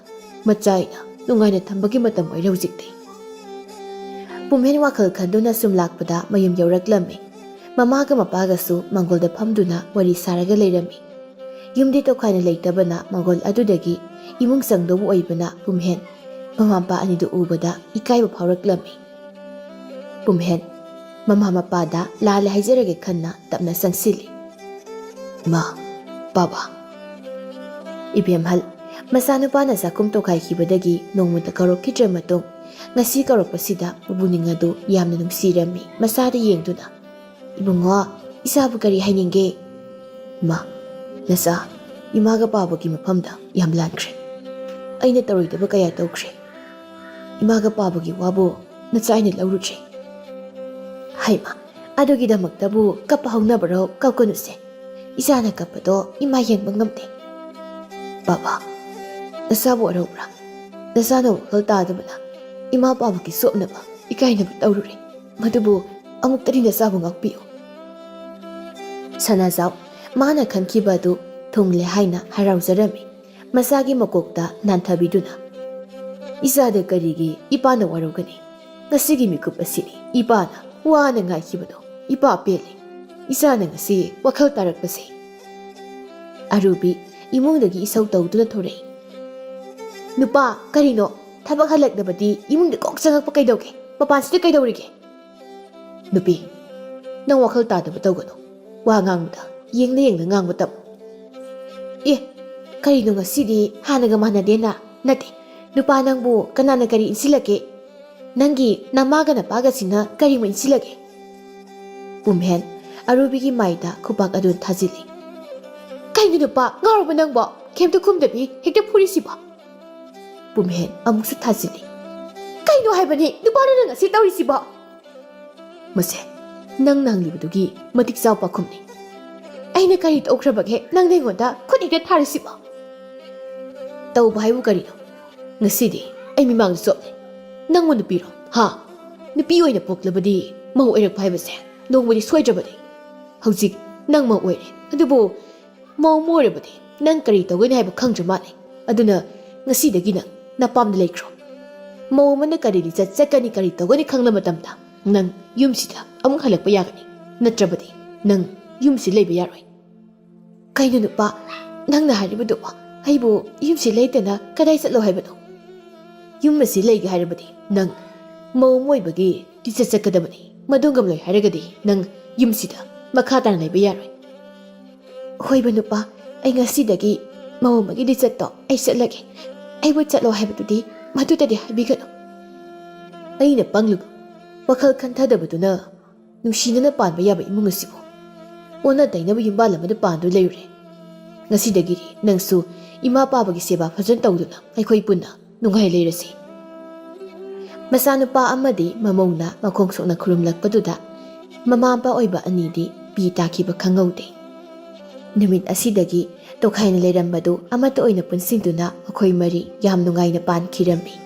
ꯃꯆꯥ ꯑꯩꯅ ꯅꯨꯡꯉꯥꯏꯅ ꯊꯝꯕꯒꯤ ꯃꯇꯝ ꯑꯣꯏꯔꯦ ꯍꯧꯖꯤꯛꯇꯤ꯫" ꯄꯨꯝꯍꯦꯟ ꯋꯥꯈꯜ ꯈꯟꯗꯨꯅ ꯁꯨꯝ ꯂꯥꯛꯄꯗ ꯃꯌꯨꯝ ꯌꯧꯔꯛꯂꯝꯃꯤ꯫ ꯃꯃꯥꯒ ꯃꯄꯥꯒꯁꯨ ꯃꯥꯡꯒꯣꯜꯗ ꯐꯝꯗꯨꯅ ꯋꯥꯔꯤ ꯁꯥꯔꯒ ꯂꯩꯔꯝꯃꯤ꯫ ꯌꯨꯝꯗꯤ ꯇꯣꯈꯥꯏꯅ ꯂꯩꯇꯕꯅ ꯃꯥꯡꯒꯣꯜ ꯑꯗꯨꯗꯒꯤ ꯏꯃꯨꯡ ꯆꯪꯗꯧꯕ ꯑꯣꯏꯕꯅ ꯄꯨꯝꯍꯦꯟ ꯃꯃꯥ ꯃꯄꯥ ꯑꯅꯤꯗꯨ ꯎꯕꯗ ꯏꯀꯥꯏꯕ ꯐꯥꯎꯔꯛꯂꯝꯃꯤ꯫ ꯄꯨꯝꯍꯦꯟ ꯃꯃꯥ ꯃꯄꯥꯗ ꯂꯥꯜꯂꯦ ꯍꯥꯏꯖꯔꯒꯦ ꯈꯟꯅ ꯇꯞꯅ ꯆꯪꯁꯤꯜꯂꯤ꯫ "ꯏꯃꯥ, ꯄꯥꯕ꯫" ꯏꯕꯦꯝꯍꯜ ꯃꯆꯥꯅꯨꯄꯥꯅ ꯆꯥꯛꯈꯨꯝ ꯇꯣꯈꯥꯏꯈꯤꯕꯗꯒꯤ ꯅꯣꯡꯃꯇ ꯀꯧꯔꯛꯈꯤꯗ꯭ꯔ ꯃꯇꯨꯡ ꯉꯁꯤ ꯀꯧꯔꯛꯄꯁꯤꯗ ꯃꯄꯨꯛꯅꯤꯡ ꯑꯗꯨ ꯌꯥꯝꯅ ꯅꯨꯡꯁꯤꯔꯝꯃꯤ꯫ ꯃꯆꯥꯗ ꯌꯦꯡꯗꯨꯅ, "ꯏꯕꯨꯡꯉꯣ, ꯏꯆꯥꯕꯨ ꯀꯔꯤ ꯍꯥꯏꯅꯤꯡꯒꯦ?" "ꯏꯃꯥ, ꯅꯆꯥ ꯏꯃꯥꯒ ꯄꯥꯕꯒꯤ ꯃꯐꯝꯗ ꯌꯥꯝ ꯂꯥꯟꯈ꯭ꯔꯦ꯫ ꯑꯩꯅ ꯇꯧꯔꯣꯏꯗꯕ ꯀꯌꯥ ꯇꯧꯈ꯭ꯔꯦ꯫ ꯏꯃꯥꯒ ꯄꯥꯕꯒꯤ ꯋꯥꯕꯨ ꯅꯆꯥ ꯑꯩꯅ ꯂꯧꯔꯨꯗ꯭ꯔꯦ꯫" "ꯍꯩꯃꯥ, ꯑꯗꯨꯒꯤꯗꯃꯛꯇꯕꯨ ꯀꯞꯄ ꯍꯧꯅꯕꯔꯣ? ꯀꯞꯀꯅꯨꯁꯦ꯫ ꯏꯆꯥꯅ ꯀꯞꯄꯗꯣ ꯏꯃꯥ ꯌꯦꯡꯕ ꯉꯝꯗꯦ꯫" "ꯄꯥꯕ, ꯅꯆꯥꯕꯨ ꯋꯥꯔꯧꯕ꯭ꯔꯥ? ꯅꯆꯥꯅ ꯋꯥꯈꯜ ꯇꯥꯗꯕꯅ ꯏꯃꯥ ꯄꯥꯕꯒꯤ ꯆꯣꯞꯅꯕ, ꯏꯀꯥꯏꯅꯕ ꯇꯧꯔꯨꯔꯦ꯫ ꯃꯗꯨꯕꯨ ꯑꯃꯨꯛꯇꯗꯤ ꯅꯆꯥꯕꯨ ꯉꯥꯛꯄꯤꯌꯨ꯫" ꯁꯅꯥꯖꯥꯎ ꯃꯥꯅ ꯈꯟꯈꯤꯕ ꯑꯗꯨ ꯊꯨꯡꯂꯦ ꯍꯥꯏꯅ ꯍꯔꯥꯎꯖꯔꯝꯃꯤ꯫ ꯃꯆꯥꯒꯤ ꯃꯀꯣꯛꯇ ꯅꯥꯟꯊꯕꯤꯗꯨꯅ, "ꯏꯆꯥꯗ ꯀꯔꯤꯒꯤ ꯏꯄꯥꯅ ꯋꯥꯔꯧꯒꯅꯤ? ꯉꯁꯤꯒꯤ ꯃꯤꯀꯨꯞ ꯑꯁꯤꯅꯤ ꯏꯄꯥꯅ ꯋꯥꯅ ꯉꯥꯏꯈꯤꯕꯗꯣ꯫ ꯏꯄꯥ ꯄꯦꯜꯂꯦ꯫ ꯏꯆꯥꯅ ꯉꯁꯤ ꯋꯥꯈꯜ ꯇꯥꯔꯛꯄꯁꯦ꯫" ꯑꯔꯨꯕꯤ ꯏꯃꯨꯡꯗꯒꯤ ꯏꯁꯧ ꯇꯧꯗꯨꯅ ꯊꯣꯔꯛꯏ꯫ "ꯅꯨꯄꯥ, ꯀꯔꯤꯅꯣ? ꯊꯕꯛ ꯍꯜꯂꯛꯂꯕꯗꯤ ꯏꯃꯨꯡꯗ ꯀꯣꯛ ꯆꯪꯉꯛꯄ ꯀꯩꯗꯧꯒꯦ? ꯃꯄꯥꯟꯁꯤꯗ ꯀꯩꯗꯧꯔꯤꯒꯦ?" "ꯅꯨꯄꯤ, ꯅꯪ ꯋꯥꯈꯜ ꯇꯥꯗꯕ ꯇꯧꯒꯅꯨ꯫ ꯋꯥ ꯉꯥꯡꯕꯗ ꯌꯦꯡꯅ ꯌꯦꯡꯅ ꯉꯥꯡꯕ ꯇꯝꯃꯨ꯫" "ꯑꯦ, ꯀꯔꯤꯅꯣ ꯉꯁꯤꯗꯤ ꯍꯥꯟꯅꯒ ꯃꯥꯟꯅꯗꯦꯅ? ꯅꯠꯇꯦ, ꯅꯨꯄꯥ ꯅꯪꯕꯨ ꯀꯅꯥꯅ ꯀꯔꯤ ꯏꯟꯁꯤꯜꯂꯛꯀꯦ? ꯅꯪꯒꯤ ꯅꯃꯥꯒ ꯅꯄꯥꯒꯁꯤꯅ ꯀꯔꯤꯃꯨꯛ ꯏꯟꯁꯤꯜꯂꯒꯦ?" ꯄꯨꯝꯍꯦꯟ ꯑꯔꯨꯕꯤꯒꯤ ꯃꯥꯏꯗ ꯈꯨꯄꯥꯛ ꯑꯗꯨ ꯊꯥꯖꯤꯜꯂꯤ꯫ "ꯀꯩꯅꯣ ꯅꯨꯄꯥ, ꯉꯥꯎꯔꯕ ꯅꯪꯕꯣ? ꯀꯩꯝꯇ ꯈꯨꯝꯗꯕꯤ ꯍꯦꯛꯇ ꯐꯨꯔꯤꯁꯤꯕꯣ?" ꯄꯨꯝꯍꯦꯟ ꯑꯃꯨꯛꯁꯨ ꯊꯥꯖꯤꯜꯂꯤ꯫ "ꯀꯩꯅꯣ ꯍꯥꯏꯕꯅꯤ ꯅꯨꯄꯥꯅ ꯅꯪ ꯑꯁꯤ ꯇꯧꯔꯤꯁꯤꯕꯣ?" "ꯃꯁꯦ, ꯅꯪꯅ ꯍꯪꯂꯤꯕꯗꯨꯒꯤ ꯃꯇꯤꯛ ꯆꯥꯕ ꯄꯥꯎꯈꯨꯝꯅꯤ꯫ ꯑꯩꯅ ꯀꯔꯤ ꯇꯧꯈ꯭ꯔꯕꯒꯦ ꯅꯪꯅ ꯑꯩꯉꯣꯟꯗ ꯈꯨꯠ ꯍꯦꯛꯇ ꯊꯥꯔꯤꯁꯤꯕꯣ?" "ꯇꯧꯕ ꯍꯥꯏꯕꯨ ꯀꯔꯤꯅꯣ? ꯉꯁꯤꯗꯤ ꯑꯩ ꯃꯤꯃꯥꯡꯗ ꯆꯣꯞꯂꯦ꯫ ꯅꯪꯕꯨ ꯅꯨꯄꯤꯔꯣ? ꯍꯥ? ꯅꯨꯄꯤ ꯑꯣꯏꯅ ꯄꯣꯛꯂꯕꯗꯤ ꯃꯧ ꯑꯣꯏꯔꯛꯄ ꯍꯥꯏꯕꯁꯦ ꯅꯣꯡꯃꯗꯤ ꯁꯣꯏꯗ꯭ꯔꯕꯅꯤ꯫ ꯍꯧꯖꯤꯛ ꯅꯪ ꯃꯧ ꯑꯣꯏꯔꯦ, ꯑꯗꯨꯕꯨ ꯃꯧ ꯑꯃ ꯑꯣꯏꯔꯕꯗꯤ ꯅꯪ ꯀꯔꯤ ꯇꯧꯒꯅꯤ ꯍꯥꯏꯕ ꯈꯪꯗ꯭ꯔ ꯃꯥꯜꯂꯦ꯫ ꯑꯗꯨꯅ ꯉꯁꯤꯗꯒꯤ ꯅꯪ ꯅꯄꯥꯝꯗ ꯂꯩꯈ꯭ꯔꯣ꯫ ꯃꯧ ꯑꯃꯅ ꯀꯔꯤ ꯂꯤꯆꯠ ꯆꯠꯀꯅꯤ, ꯀꯔꯤ ꯇꯧꯒꯅꯤ ꯈꯪꯂ ꯃꯇꯝꯗ ꯅꯪ ꯌꯨꯝꯁꯤꯗ ꯑꯃꯨꯛ ꯍꯜꯂꯛꯄ ꯌꯥꯒꯅꯤ꯫ ꯅꯠꯇ꯭ꯔꯕꯗꯤ ꯅꯪ ꯌꯨꯝꯁꯤ ꯂꯩꯕ ꯌꯥꯔꯣꯏ꯫" "ꯀꯩꯅꯣ ꯅꯨꯄꯥ, ꯅꯪꯅ ꯍꯥꯏꯔꯤꯕꯗꯨꯕꯣ? ꯑꯩꯕꯨ ꯌꯨꯝꯁꯤ ꯂꯩꯇꯅ ꯀꯗꯥꯏ ꯆꯠꯂꯣ ꯍꯥꯏꯕꯅꯣ? ꯌꯨꯝ ꯑꯁꯤ ꯂꯩꯒꯦ ꯍꯥꯏꯔꯕꯗꯤ ꯅꯪ ꯃꯧ ꯑꯃ ꯑꯣꯏꯕꯒꯤ ꯂꯤꯆꯠ ꯆꯠꯀꯗꯕꯅꯤ꯫ ꯃꯗꯨ ꯉꯝꯂꯣꯏ ꯍꯥꯏꯔꯒꯗꯤ ꯅꯪ ꯌꯨꯝꯁꯤꯗ ꯃꯈꯥ ꯇꯥꯅ ꯂꯩꯕ ꯌꯥꯔꯣꯏ꯫" "ꯍꯣꯏꯕ ꯅꯨꯄꯥ, ꯑꯩ ꯉꯁꯤꯗꯒꯤ ꯃꯧ ꯑꯃꯒꯤ ꯂꯤꯆꯠꯇꯣ ꯑꯩ ꯆꯠꯂꯒꯦ꯫ ꯑꯩꯕꯨ ꯆꯠꯂꯣ ꯍꯥꯏꯕꯗꯨꯗꯤ ꯃꯗꯨꯗꯗꯤ ꯍꯥꯏꯕꯤꯒꯅꯨ꯫" "ꯑꯩꯅ ꯄꯪꯂꯨꯕ, ꯋꯥꯈꯜ ꯈꯟꯊꯗꯕꯗꯨꯅ ꯅꯨꯡꯁꯤꯅꯅ ꯄꯥꯟꯕ ꯌꯥꯕ ꯏꯃꯨꯡ ꯑꯁꯤꯕꯨ ꯑꯣꯟꯅ ꯇꯩꯅꯕ ꯌꯨꯝꯕꯥꯜ ꯑꯃꯗ ꯄꯥꯟꯗꯨꯅ ꯂꯩꯔꯨꯔꯦ꯫ ꯉꯁꯤꯗꯒꯤꯗꯤ ꯅꯪꯁꯨ ꯏꯃꯥ ꯄꯥꯕꯒꯤ ꯁꯦꯕꯥ ꯐꯖꯅ ꯇꯧꯗꯨꯅ ꯑꯩꯈꯣꯏ ꯄꯨꯟꯅ ꯅꯨꯡꯉꯥꯏ ꯂꯩꯔꯁꯤ꯫" ꯃꯆꯥꯅꯨꯄꯥ ꯑꯃꯗꯤ ꯃꯃꯧꯅ ꯃꯈꯣꯡ ꯁꯣꯛꯅ ꯈꯨꯔꯨꯝꯂꯛꯄꯗꯨꯗ ꯃꯃꯥ ꯃꯄꯥ ꯑꯣꯏꯕ ꯑꯅꯤꯗꯤ ꯄꯤ ꯇꯥꯈꯤꯕ ꯈꯪꯍꯧꯗꯦ꯫ ꯅꯨꯃꯤꯠ ꯑꯁꯤꯗꯒꯤ ꯇꯣꯈꯥꯏꯅ ꯂꯩꯔꯝꯕꯗꯨ ꯑꯃꯠꯇ ꯑꯣꯏꯅ ꯄꯨꯟꯁꯤꯟꯗꯨꯅ ꯃꯈꯣꯏ ꯃꯔꯤ ꯌꯥꯝ ꯅꯨꯡꯉꯥꯏꯅ ꯄꯥꯟꯈꯤꯔꯝꯃꯤ꯫